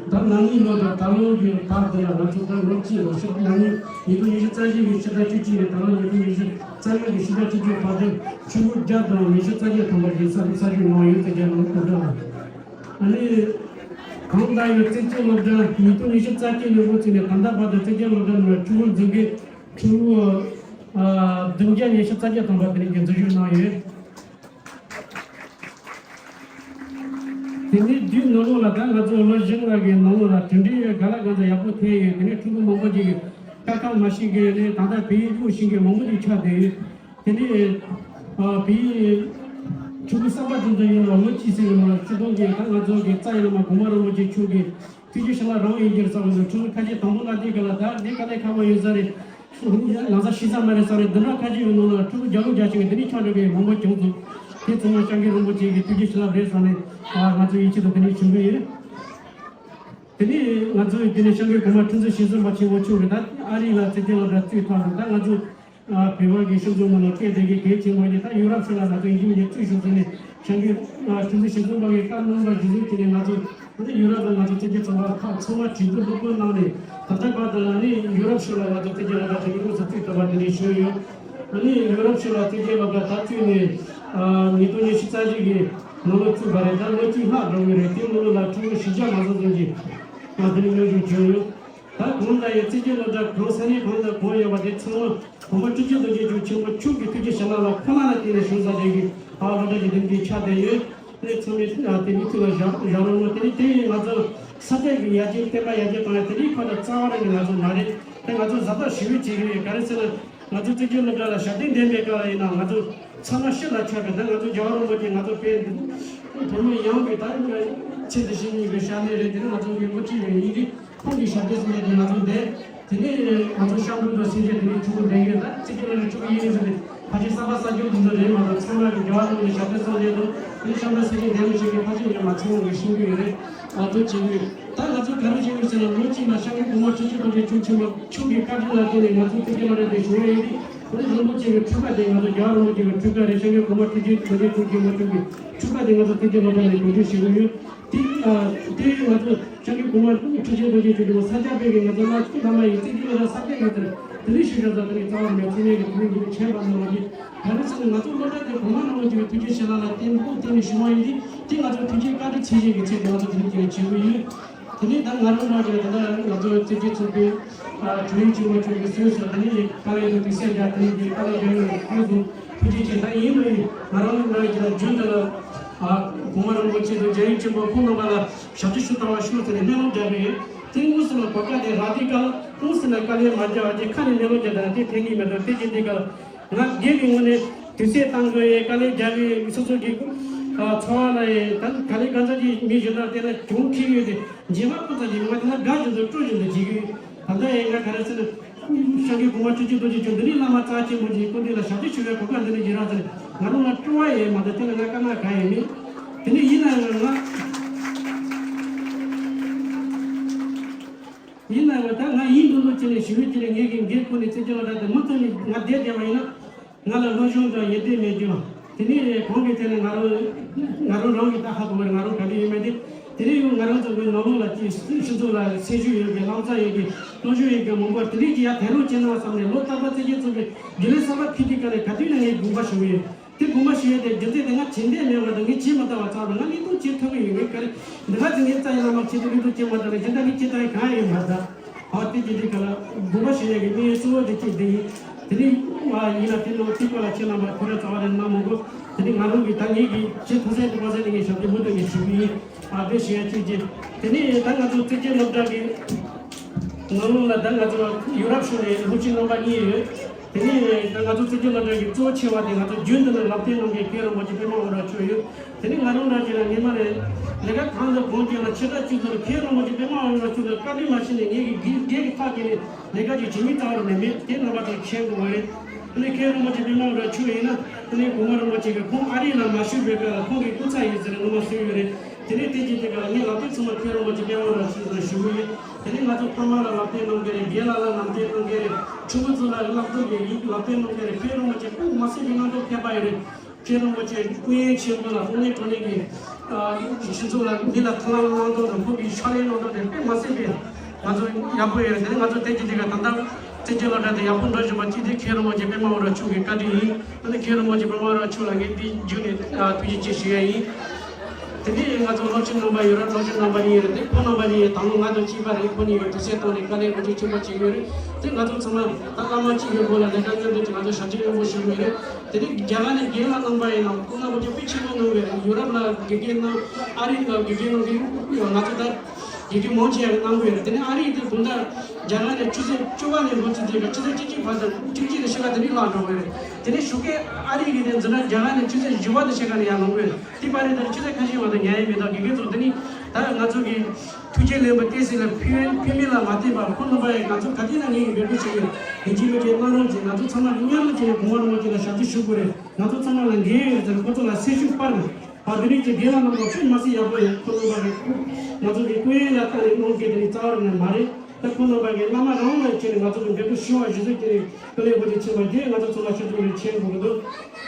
ད་ན་ནིང་ལོ་དང་ད་ལོ་གི་བར་དེ་ལ་ང་ཚོ་ད་ལོ་གཅིག་ལོ་ཕྱིར། ན་ནིང་ཉིས་སྟོང་ཉི་ཤུ་རྩ་བཞི་གི་ཕྱི་ཟླ་བཅུ་གཅིག་ནས་ད་ལོ་ཉིས་སྟོང་ཉི་ཤུ་རྩ་ལྔ་གི་ཕྱི་ཟླ་བཅུ་གཅིག་བར་དུ་ཆུ་ཚོད་བརྒྱ་དང་ཉི་ཤུ་རྩ་བརྒྱད་ཐམ་པ་ཞིག་གསར་གསར་ཞུགས་གནང་ཡོད། བཙན་སྐྱོང་སློབ་གྲྭ་ལ། ཨ་ནི་གང་ལྟར་ཡང་བཙན་སྐྱོང་སློབ་གྲྭ་ཉིས་སྟོང་ཉི་ཤུ་རྩ་གཅིག་ནས་འགོ་བཙུགས་ནས་ད་ལྟ་བར་དུ་བཙན་སྐྱོང་སློབ་གྲྭ་ནང་ཕྲུ་གུ་འཛིན་གྲྭའི་ཕྲུ་གུ་ཨ་བདུན་བརྒྱ་ཉི་ཤུ་རྩ་བརྒྱད་ཐམ་པ་དེ་རིང་གི་འཛུལ་ཞུགས་གནང་ཡོད། དེ་ནས་དུས་ནང་ལོགས་ལ་ད་ང་ཚོ་ལོ་བཞི་ལྔ་གི་ནང་ལོགས་ལ་གྲུབ་འབྲས་ག་ལ་གང་འཚམ་ཡག་པོ་ཐོན་ཡོད། དེ་ནས་ཕྲུ་གུ་མང་པོ་ཅིག་གིས་ཀ་ཁ་མ་ཤེས་མཁན་ནས་ད་ལྟ་བོད་ཡིག་ཀློག་ཤེས་མཁན་མང་པོ་ཅིག་ཆགས་བསྡད་ཡོད། དེ་ནས་ཨ་བོད་ཡིག་ཕྲུ་གུ་གསར་པ་དེ་ཚོ་ཡིན་ལ་ལོ་གཅིག་ཟིན་ཡོད་ལ། སྤྱི་བཏང་གི་ད་ང་ཚོ་གི་རྩ་བའི་བླ་མ་གོང་མ་རིན་པོ་ཆེ་མཆོག་གི་ཐུགས་རྗེ་ཞལ་ལག་རང་ཡིན་གྱི་རེད་བསམ་པ་དང་། ཕྲུ་གུ་ཁ་ཤས་དང་པོ་ལ་དེ་ག་ལ་ད་དེ་དཀའ་ལས་ཁག་པོ་ཡོད་ས་རེད། ལམ་སང་ཤེས་ས་མ་རེད་ས་རེད། འདི་འདྲ་ཁ་ཅིག་ཡོད་ནོ་ལ་ཕྲུ་གུ་རྒྱག་རྒྱག་ཅིག་གི་དེ་ནས་ཆགས་འགྲོ་གི་མང་པོ་བྱུང་སོང་། དེ་ཚང་མ་སྐྱབས་མགོན་རིན་པོ་ཆེ་གི་ཐུགས་རྗེ་བྱིན་རླབས་རེད་བསམ་ནས། ཨ་ང་ཚོ་ཡིད་ཆེས་དང་དེ་ནས་ཞུ་གི་ཡིན། དེ་ནས་ང་ཚོ་དེ་ནས་སྐྱབས་མགོན་གོང་མ་ཁྲི་འཛིན་ཞེ་བཙུན་པ་ཆེན་པོ་མཆོག་གིས་ད་ཨ་རི་ལ་བཙན་བྱོལ་སློབ་གྲྭ་བཙུགས་ཐོག་ནས། ད་ང་ཚོ་ཨ་བོད་པ་གི་སྤྱི་ཚོགས་ནང་ལ་སྐད་དེ་གི་གལ་ཆེན་པོ་ཡིན། ད་ཡུ་རོབ་ཕྱོགས་ལ་ང་ཚོ་ཡིན་གཅིག་མིན་གཅིག་བཙུགས་ཤོག་ཟེར་ནས། སྐྱབས་མགོན་ཨ་ཁྲི་འཛིན་ཞེ་བཙུན་པ་གིས་བཀའ་གནང་བ་གཞིར་བཟུང་བྱས་ནས། ང་ཚོ་ཨ་ནི་ཡུ་རོབ་ལ་ང་ཚོ་བཙན་བྱོལ་ཚོགས་པ་ཁག་ཚང་མ་གྲོས་བསྡུར་ལྷུག་པོ་གནང་ནས། ད་ལྟ་བར་དུ་ལ་ནི་ཡུ་རོབ་ཕྱོགས་ལ་ང་ཚོ་བཙན་བྱོལ་སློབ་གྲྭ་དེ་གི་དངོས་སུ་བཙུགས་ཐུབ་པ་དེ་ནས་བྱུང་ཡོད། ཨ་ནི་ཡུ་རོབ་ཕྱོགས་ལ་བཙན་བྱོལ་སློབ་གྲྭ་ད་བཙུགས་ནས་ཨ་ཉིས་སྟོང་ཉི་ཤུ་རྩ་བཞི་གི་ནང་ལོ་བཙུགས་པ་རེད། ད་ལོ་གཅིག་ལྷག་འགྲོ་གི་རེད། དེའི་ནང་ལོ་ལ་ཕྲུ་གུ་བཞི་བརྒྱ་མ་ཟིན་ཙམ་ཅིག་ཨ་དེ་ནས་སློབ་སྦྱོང་བྱུང་ཡོད། ད་ གང་དང་ཡང་བརྩི་བཀུར་སློབ་གྲྭ་གང་ས་གནས་གང་དང་གང་ཡོད་པ་དེ་ཚང་མ་དགོངས་པ་ཁྲི་ཆེན་རྡོ་རྗེ་འཆང་ཆེན་པོ་མཆོག་གི་ཐུགས་རྗེ་བྱིན་རླབས་ལ་ཁོ་ན་ལ་བརྟེན་ནས་བྱུང་ས་དེ་གི་ཨ་སློབ་གྲྭ་གི་འདེམས་ཀྱི་ཆ་དེ་ཡོད། དེ་ཚང་མས་ཨ་དེ་མི་ཚུལ་ལ་བཞག་བཞག་རོགས་གནང་། དེ་ནི་དེ་ཡིན་ང་ཚོ་ས་སྐྱ་གི་ཡར་རྒྱས་བསྟན་པ་ཡར་རྒྱས་བཏང་ཡ་དེ་རིགས་ཁོ་ན་རྩ་བ་རང་གི་ང་ཚོ་མ་རེད། དེ་ང་ཚོ་གཟབ་གཟབ་ཞེ་པོ་བྱེད་ཀྱི་ཡོད། ག་རེ་ཟེར་ན། ང་ཚོ་བརྩི་བཀུར་སློབ་གྲྭ་ལ་ཞབས་འདེགས་འདེགས་མེད་སྐབས་ལ་ཡིན་ན་ང་ཚོ་ཚང་མ་ཤི་ལ་ཆགས་པའི་ད་ང་ཚོ་རྒྱལ་བ་རིན་པོ་ཆེ་ང་ཚོ་དཔེ་བོད་མི་ཡོངས་ཀྱི་ད་ཚེ་འདི་ཕྱི་གཉིས་ཀྱི་ཞབས་འདེགས་རེད། དེ་ནི་ང་ཚོ་གི་དབུ་ཁྲིད་ཡོད་ཡིན་གྱི་ཁོང་གི་ཞབས་འདེགས་ཟེར་ཡ་དེ་ང་ཚོ་འདེགས། དེ་ནི་ང་ཚོ་ཤར་འབྲུག་དང་སེང་གེ་དེ་ནི་ཕྲུ་གུ་འདེགས་ཡོད། ད་བརྩི་བཀུར་སློབ་གྲྭ་ཕྲུ་གུ་ཡིན་ཟེར་ཏེ་ཕལ་ཆེར་གསར་པ་གསར་འབྱོར་དེ་ཚོ་རེད་མ་གཏོགས་ཚང་མ་གི་རྒྱལ་བ་རིན་པོ་ཆེ་ཞབས་འདེགས་སོང་རེད་འདུག་དེ་ནི་ཤར་འབྲུག་སེང་གེ་འདེགས་མི་ཤེས་མཁན་ཕལ་ཆེར་ཡོད་མ་ཚང་མ་གི་ཤེས་ཀྱི་ཡོད་རེད། ཨ་ཐུགས་རྗེ་ཆེ། ད་ང་ཚོ་ག་རེ་བྱེད་དགོས་ཟེར་ན་ལོ་གཅིག་ལ་ཤར་འབྲུག་གོང་མ་ཁྲི་ཆེན་རྡོ་རྗེ་འཆང་ཆེན་པོ་མཆོག་གི་བཀའ་དྲིན་ལ་བརྟེན་ནས་ང་ཚོ་བརྩི་བཀུར་སློབ་གྲྭ་དེ་བྱུང་བ་ཡིན་ཏེ། དེ་ནི་རིན་པོ་ཆེ་གི་འཁྲུངས་སྐར་དེ་ང་ཚོ་རྒྱལ་བ་རིན་པོ་ཆེ་གི་འཁྲུངས་སྐར་རེད། ཤར་འབྲུག་གོང་མ་ཁྲི་ཆེན་རྡོ་རྗེ་འཆང་ཆེན་པོ་མཆོག་གི་འཁྲུངས་སྐར་དེ་ང་ཚོ་བརྩི་བཀུར་སློབ་གྲྭ་ནས་གོ་སྒྲིག་བྱེད་ཀྱི་ཡོད། དེ་ཨ་དེ་ང་ཚོ་ཤར་འབྲུག་གོང་མ་ཁྲི་ཆེན་རྡོ་རྗེ་འཆང་ཆེན་པོ་ས་སྐྱ་པའི་གི་ང་ཚོ་བླ་བླ་མ་ཡིན་བརྩི་བཀུར་སློབ་གྲྭ་ས་སྐྱ་ཡིན་ཟེར་དེ་ནི་ཞུ་བཞག་ས་དེ་ནི་རྩ་བ་མེད། ཚང་མས་གི་དེ་ནི་འདི་ནི་ཁྱད་པར་འདུག་མ་གི། ག་རེ་ཟེར་ན་ང་ཚོ་སློབ་གྲྭ་དེ་གོང་མ་རིན་པོ་ཆེ་གི་ཐུགས་རྗེ་བྱིན་རླབས་ལ་བརྟེན་ཏོག་བརྟེན་ནས་བྱུང་བ་ཡིན་དུས་དེ་ང་ཚོ་ཐུགས་རྗེ་བཀའ་དྲིན་ཆེ་ཞེས་ཀྱི་ཚིག་དེ་ང་ཚོ་དེ་རིང་ཀྱང་བྱེད་དགོས་ཡིན། དེ་ནས་ད་ང་རང་རང་གི་ད་ལྟ་ང་ཚོ་བཙན་བྱོལ་ཚོགས་པའི་དྲུང་ཡིག་ཆེན་མོ་མཆོག་གི་གསུང་སོགས་དེ་ནས་དཀའ་ལས་དང་དུས་ཚོད་བརྒྱབ་དེ་ནས་དཀའ་ལས་རྒྱག་ཡོད་ཁོང་ཚོ་ཐུགས་རྗེ་ཆེ། ད་ཡིན་རུང་ཡིན་ང་རང་རང་གི་ད་རྒྱུན་དུ་ལ་གོང་མ་རིན་པོ་ཆེ་དང་རྒྱལ་ཡོངས་ཆེན་པོ་ཁོང་རྣམ་པ་ལ་ཞབས་ཕྱི་ཞུ་ཐུབ་པ་ཞུ་ཟེར་ནས་སྨོན་ལམ་རྒྱག་གི་ཡོད། དེ་དངོས་སུ་ལ་གོ་སྐབས་དེ་རག་དུས་སྐབས་དངོས་སུ་ལ་དཀའ་ལས་མ་རྒྱག་པ་དེ་ཁ་ནས་སྨོན་ལམ་རྒྱག་དང་དེ་ཕན་གྱི་མེད་དོ། དེ་བྱེད་དུས་སྐབས་ང་སྒེར་གྱི་ངོས་ནས་དུས་ཚོད་བཏང་དགོས་ཡས་དཀའ་ལས་རྒྱག་གི་སོ་སོ་གི་འཚོ་བ་ལ་ཡས་ད་ག་ལས་གང་ཟག་གི་མི་གཞན་དག་དེ་ལ་གྱོང་ཁེལ་ཡོད་དེ་རྗེས་མ་ཁོ་ཚོ་གི་ང་དེ་ལ་དགའ་བཞིན་དུ་སྤྲོ་བཞིན་དུ་བྱེད་ཀྱི་ཡོད། ད་ལྟ་ཡས་ང་ག་རེ་ཟེར་ན། ཤར་འབྲུག་གོང་མ་ཁྲི་ཆེན་རྡོ་རྗེ་འཆང་འདི་ནི་བླ་མ་རྩ་ཆེན་པོ་ཅིག་སྐུ་མདུན་ལ་ཞབས་ཕྱི་ཞུ་བའི་གོ་སྐབས་འདི་ནི་ཡིན་ར་ཟེར་ང་རང་ལ་སྤྲོ་བ་ཡོད་མ་གཏོགས་དེ་ལ་ང་དཀའ་ངལ་གང་ཡང་མེད། དེ་ནི་ཡིན་ན་ཡང་ང་ཡིན་ན་ཡང་ད་ང་ཡིན་འདུག་འདུག་བྱས་ནས་ཞི་བའི་ཆེད་ནས་ངེད་ཀྱི་འགན་ཁུར་ནས་བཙན་བྱོལ་བ་དེ་མུ་མཐུད་ནས་ང་བསྡད་བསྡད་པ་ཡིན་ན། ང་ལ་སློབ་སྦྱོང་དང་ཡིད་བརྟན་མེད་རྒྱུ། དེ་ནས་གང་གི་ཐད་ནས་ང་རང་ང་རང་རང་གི་ད་ཧ་གོ་བར་ང་རང་ག་འདྲ་ཡིན་མིན་དེ། དེ་ནས་ཡང་ང་རང་ཚོ་གི་ནང་ལོགས་ལ་ཅིག་སྤྱི་ཚོགས་ལ་སེམས་ཤུགས་ཡོད་པའི་བླང་བྱ་ཡོད་པའི་སློབ་སྦྱོང་ཡོད་པའི་མང་པོ་དེ་འདྲས་ཀྱི་ཡར་དེ་རུ་ཕྱིན་ན་བསམ་ནས་ལོ་རྟག་པར་བཙན་བྱོལ་ཚོགས་པའི་རྒྱུན་ལས་གསར་པ་ཕེབས་དུས་སྐབས་ནས་ག་དུས་ན་ངས་དགོངས་པ་ཞུ་གི་ཡོད། དེ་དགོངས་པ་ཞུ་ཡས་དེ་རྒྱུ་མཚན་དེ་ང་བྱེད་འདོད་མེད་པ་དང་ངས་བྱེད་མ་ཐུབ་པ་ཙམ་རེད། ང་བློས་གཏོང་བྱེད་ཐུབ་ཀྱི་ཡོད་མེད་ག་རེ། འདི་ག་ཚོད་ངས་རྩ་ཡི་བླ་མ་ཁྱེད་ཚོ་བློས་གཏོང་བྱེད་མ་ཐུབ་ན་གཞན་དག་གིས་བྱེད་ཐུབ་ཡས་གང་ཡང་ཡོད་མ་རེད། ཨ་དེ་གྱིས་འདི་ག་ལ་དགོངས་པ་ཞུ་ཡས་ཀྱི་དམིགས་ཡུལ་གཙོ་བོ་དེ་གཅིག་འདི་ཡིན། དེ་ནས་ཨ་ཡིན་ན་དེ་ནང་དེ་སྐོར་ལ་ཁྱེད་རྣམ་པ་གུས་བཀུར་རྩ་བ་ནས་གནང་མི་དགོས། དེ་ནས་ང་རང་གིས་ད་ངེད་ཀྱིས་བྱེད་ཐུབ་ས་དེ་དཔག་ས་ནས་ངས་ཞབས་ཕྱི་མུ་མཐུད་ནས་ཞུ་གི་ཡིན། ཨ་དེ་ཞུ་ཡས་གཅིག་གཅིག་དེ་ནས་ད་ང་ཚོ་བཙན་བྱོལ་སློབ་གྲྭ་གི་ནང་ལོགས་ལ་ད་ང་ཚོ་ཡུ་རོབ་ཕྱོགས་ནས་སློབ་སྤྱི་རྣམ་པ་གཉིས་ཡོད། དེ་ནས་ད་ང་ཚོ་བཙན་བྱོལ་སློབ་གྲྭ་གི་གཙོ་ཆེ་བ་དེ་ང་ཚོ་རྒྱུན་དུ་ནས་ལག་རྟེན་གནང་མཁན་མཁན་རིན་པོ་ཆེ་པདྨ་དབང་རབ་མཆོག་ཡོད། དེ་ནས་ང་རང་རང་གི་ལ་ཉི་མ་ནས་ལས་ཀ་གང་དང་གང་བྱས་ན་ཆེ་ཕྲ་གཅིག་ཏུ་མཁན་རིན་པོ་ཆེ་པདྨ་དབང་རབ་མཆོག་ལ་བཀའ་དྲིན་མ་ཤེས་ནས་ངེད་ཀྱི་སྒེར་སྒེར་གྱི་ཐག་བཅད་ནས་ལས་ཀ་ཅིག་བྱེད་མིན་རྩ་བ་ནས་མེད། དེ་རྣམ་པ་ཚོར་མཁྱེན་དགོས་པ་རེད། དེ་ནས་མཁན་རིན་པོ་ཆེ་པདྨ་དབང་རབ་མཆོག་ཡིན་ན་དེ་ནས་གོང་མ་རིན་པོ་ཆེ་གིས་ཁོང་ཨ་རི་ལ་མ་བཞུགས་པའི་སྐབས་ལ་ཁོང་གི་སྐུ་ཚ་ཡིན་ཟེར་ནས་ངོ་མ་གསུངས་ཡོད་རེད། དེ་ནས་དེ་གྱི་དེ་ག་ལ་ངས་ལག་རྟེན་ཚང་མ་མཁན་རིན་པོ་ཆེ་པདྨ་དབང་རབ་མཆོག་ལ་ཞུ་གི་ཡོད། དེ་ནས་ང་ཚོ་ཕ་མ་ལ་ལག་རྟེན་གནང་མཁན་རེད། རྒན་ལགས་ལ་ལག་རྟེན་གནང་མཁན་རེད། ཕྲུ་གུ་ཚོ་ལ་ལག་རྟེན་ལས་ཡིག་ལག་རྟེན་གནང་མཁན་རེད། མཁན་རིན་པོ་ཆེ་དཔེ་མ་སྲིད་པའི་གནང་སྟངས་མཁས་པ་ཡིན་རེད། མཁན་རིན་པོ་ཆེ་སྐུ་ཡོན་ཆེན་པོ་ལ་དངོས་གནས་དྲང་གནས་ཀྱི་སྤྱི་ཚོགས་ལ་མི་ལ་ཐུགས་ལམ་གནང་སྟངས་དང་ཁོང་གི་ཕྱག་ལས་གནང་སྟངས་དེ་དཔེ་མ་སྲིད་པའི་ང་ཚོ་ཡག་པོ་ཡོད་རེད། དེ་ནས་ང་ཚོ་དེ་གྱི་དེ་ག་ད་ལྟ་བཙན་བྱོལ་སློབ་གྲྭ་དེ་ཡག་པོ་འགྲོ་བཞིན་པ་གཅིག་དེ་མཁན་རིན་པོ་ཆེ་པདྨ་དབང་རབ་མཆོག་གི་བཀའ་དྲིན་ཡིན། དེ་ནས་མཁན་རིན་པོ་ཆེ་པདྨ་དབང་རབ་མཆོག་ལ་ངས་འདི་བརྒྱུད་ནས་ཐུགས་རྗེ་ཆེ་ཞུ་ཡ་ཡིན། དེ་ནས་ང་ཚོ་སློབ་ཆེན་རྣམ་པ་ཡོད་ར། སློབ་ཆེན་རྣམ་པ་གཉིས་ཡོད་ར། དེ་ཁོང་རྣམ་པ་གཉིས་ཡོད་དང་པོ་ང་དང་གཅིག་པ་རེད། ཁོང་གཉིས་ཀྱི་དུས་ཚོད་བཏང་ནས་དཀའ་ལས་འགུལ་སྐྱོད་ཆེན་པོ་བྱེད་ཀྱི་ཡོད་རེད། དེ་ང་ཚོ་ཚང་མ་ད་བླ་མ་གཅིག་གི་སྒོ་ལ་ལས་ཀ་མཉམ་དུ་བྱེད། ང་ཚོ་ཞབས་ཕྱི་མཉམ་པོ་ཞུ་གི་ཡོད་རེད། དེ་ནས་རྒྱ་གར་ནས་རྒན་ལགས་རྣམ་པ་ཡིན་ནམ་སྐུ་ངོ་དཔེ་ཆེན་པོ་གནང་གི་རེད། ཡུ་རོབ་ལ་དགེ་རྒན་གནང་། ཨ་རི་ལ་དགེ་རྒན་གནང་གི་ཡོད། ང་ཚོ་ད་དགེ་རྒན་མང་ཆེ་བ་གནང་གི་ཡོད་རེད། དེ་ནས་ཨ་རི་དེ་དགོང་དག་རྒྱ་གར་ནས་ཆུ་ཚོད་བཅུ་པ་ནས་འགོ་ཚུགས་ཚེ་ཆུ་ཚོད་བཅུ་གཅིག་བར་དུ་ཐེངས་གཅིག་ནས་ཕྱེད་ཀ་དེ་རིང་ལངས་འགྲོ་གི་རེད། དེ་ནས་ཞོགས་ཀས་ཨ་རི་གི་དེ་འཛིན་གྲྭ་རྒྱ་གར་ནས་ཆུ་ཚོད་བཞི་པ་དང་ཕྱེད་ཀ་ནས་ཡར་ལངས་གི་རེད། དེ་བར་དུ་ཆུ་ཚོད་ཁ་ཤས་བར་དུ་ཉལ་ཡས་མེད། ད་དགེ་རྒན་ཚོ་དེ་ནི་ད་ང་ཚོ་གི་ཐུགས་རྗེ་ལེན་པ་ཏོག་ཙམ་ལ་ཕུལ་ཕུལ་མིན་ལ་མ་ལྟོས་པར་ཁོང་རྣམ་པ་ཡང་ང་ཚོ་ག་དུས་ན་ངེད་ཀྱི་འབོད་སྐུལ་བྱེད་ཀྱི་ཡིན་གཅིག་མིན་གཅིག་གནང་རོགས་བྱེད། ང་ཚོ་ཚང་མ་མཉམ་རུབ་བྱས་ནས་གོང་མ་རིན་པོ་ཆེ་ལ་ཞབས་ཕྱི་ཞུ་དགོས་རེད། ང་ཚོ་ཚང་མ་ལ་འགན་ཡོད་ཟེར་ཁོ་ཚོ་ལ་སེམས་ཤུགས་སྤར་ནས་བར་དེ་རིང་གི་རྒན་ལགས་རྣམ་པ་དཔེ་མ་སྲིད་ཡག་པོ་ཡོད། ཁོ་རྣམ་པ་གི་ང་ཚོ་གི་སྐུ་ཡོན་ལ་བལྟས་ནས་གནང་མཁན་དེ་ནི་རྩ་བ་ནས་མ་རེད། ད་ཁོ་རྣམ་པ་གི་བླ་མ་རང་ལ་བྱས་ནས་ང་ཚོ་གི་འབོད་སྐུལ་ཞུ་བ་ཞུ་ཚུལ་དེ་ནི་སྐུ་ལས་དགོས་དེ་ཆེན་པོ་དེ་ང་ཚོ་ཚང་མ་ཤེས་ཚོད་རེ་ཆེན་དགོས་ཀྱི་འདུག་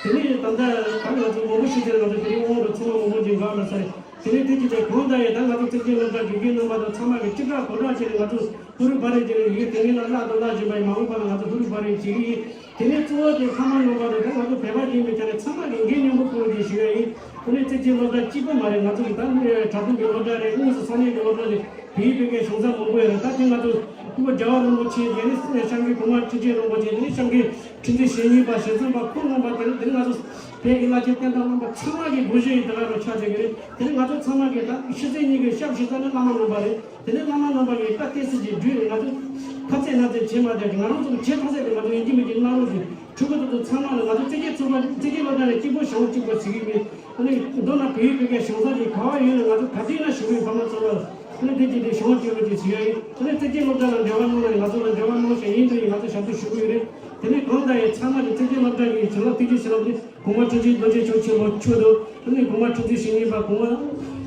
དེ་ནས་ད་ལྟ་ད་ང་ཚོ་མང་པོ་ཞིག་དེ་ང་ཚོ་དེ་རིང་དབང་དུ་ཚང་མ་མང་པོ་ཅིག་འགག་ལ་ས་རེད། དེ་ནས་དེ་གཅིག་དེ་གང་ལྟར་ཡང་ད་ང་ཚོ་བཙན་བྱོལ་སློབ་གྲྭ་དགེ་རྒན་རྣམ་པ་དང་ཚང་མ་གི་གཅིག་སྒྲིལ་གང་དྲག་བྱས་ནས་ང་ཚོ་ཧུར་བར་རེ་བྱས་ནས་ཡིན་དེ་ངེད་ལ་བརླག་དང་བརླག་བཞིན་པ་ཡིན་མ་འོངས་པ་ལ་ང་ཚོ་ཧུར་བར་རེ་བྱེད་ཀྱི་ཡིན། དེ་ནས་གཙོ་བོ་དེ་ཕ་མ་རྣམ་པ་དང་ད་ང་ཚོ་བོད་པ་ཡིན་པའི་ཆ་ནས་ཚང་མ་གི་འགན་མཉམ་པོ་ཁུར་རེ་ཞུ་ཡ་ཡིན། དེ་ནས་བཙན་བྱོལ་སློབ་གྲྭ་གཅིག་པོ་མ་རེད། ང་ཚོ་གི་ད་ནི་གྲྭ་བཙུན་གྱི་སློབ་གྲྭ་རེད། དངོས་སུ་ས་གནས་ཀྱི་སློབ་གྲྭ་རེད། བོད་ཡིག་སྤེལ་མཁན་གཞུང་ཚབ་མང་པོ་ཡོད་རེད། ད་དེ་ང་ཚོ་ རྒྱལ་བ་རིན་པོ་ཆེ། དེ་ནས་བྱང་གི་གོང་མ་ཁྲི་ཆེན་རིན་པོ་ཆེ། དེ་ནས་བྱང་གི་ཁྲི་འཛིན་ཞེ་གཉིས་པ། ཞེ་གསུམ་པ། ཁོང་རྣམ་པ། དེ་ནས་དེ་ནས་ང་ཚོ་བོད་ཀྱི་བླ་ཆེན་བསྟན་བདག་རྣམ་པ་ཚང་མ་གི་སྒོ་བཞི་ཡི་དེ་ག་རུ་ཆགས་བསྡད་ཀྱི་རེད། དེ་ནས་ང་ཚོ་ཚང་མ་གི་ད་ཕྱི་གསལ་གཉིས་ཀྱི་ཞབས་ཞུ་ས་ནི་བླ་མ་རྣམ་པ་རེད། དེ་ནས་བླ་མ་རྣམ་པ་གི་ད་བསྟན་སྲིད་ཀྱི་བརྒྱུད་ནས་ང་ཚོ་ཁ་ཚད་སྣ་ཚད་བྱེད་མ་བསྡད་ཀྱི། ང་རང་ཚོ་བྱེད་ཐུབ་ས་དེ་ང་ཚོ་ཡིན་གཅིག་མིན་གཅིག་གནང་རོགས་ཞུ། ཕྲུ་གུ་དེ་ཚོ་ཚང་མ་ལ་ང་ཚོ་རྩེ་གཅིག་ཚོགས་པ། རྩེ་གཅིག་སློབ་གྲྭ་ནས་གཅིག་པོ་ཞང་གཅིག་པོ་ཟེར་གྱི་མེད། ཨ་ནི་མདོར་ན་བོད་ཡིག་བོད་སྐད་སྦྱོང་ས་ཅིག་ག་བ་ཡོད་ན། ང་ཚོ་ག་དུས་ན་ཞུ་གི་ཡོད། ཕ་མ་ཚོ་ལ་ཨ་ནི་དེ་གཅིག་དེ་ཞང་གཅིག་པོ་ཅིག་ཟེར་ཡ་ཡིན། ཨ་ནི་རྩེ་གཅིག་སློབ་གྲྭ་ལ་འབྲེལ་བ་གནང་ན་ཡང་ང་ཚོ་ལ་འབྲེལ་བ་གནང་ཞེས་ཡིན་དུས་ཡིན། ང་ཚོ་ཞབས་ཏོག་ཞུ་གི་ཡོད་རེད། དེ་ནས་གང་ལྟར་ཡང་ཚང་མ་ལ་རྩེ་གཅིག་སློབ་གྲྭ་གི་བྱིན་རླབས་ཐུགས་རྗེ་བྱིན་རླབས་དེ་གོང་མ་ཁྲི་འཛིན་རྡོ་རྗེ་འཆང་ཆེན་པོ་མཆོག་དང་། ཨ་ནི་གོང་མ་ཁྲི་འཛིན་ཞེ་གཉིས་པ། གོང་མ་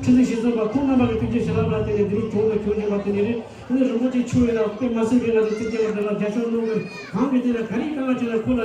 ཁྲི་འཛིན་ཞེ་གསུམ་པ། ཁོང་རྣམ་པ་གི་ཐུགས་རྗེ་བྱིན་རླབས་ལ་བརྟེན་ནས་འདི་རིགས་བྱུང་བ་བྱུང་བཞིན་པ་དེ་འདྲ་རེད། ཨ་ནི་རིན་པོ་ཆེ་མཆོག་ཡིན་ན་དཔེ་མ་སྲིད་པའི་ང་ཚོ་རྩེ་གཅིག་སློབ་གྲྭ་ལ་རྒྱབ་སྐྱོར་གནང་དགོས། གང་གི་དེ་ལ་ག་རེ་དཀའ་ངལ་ཆེ་ན་ཁོ་ལ་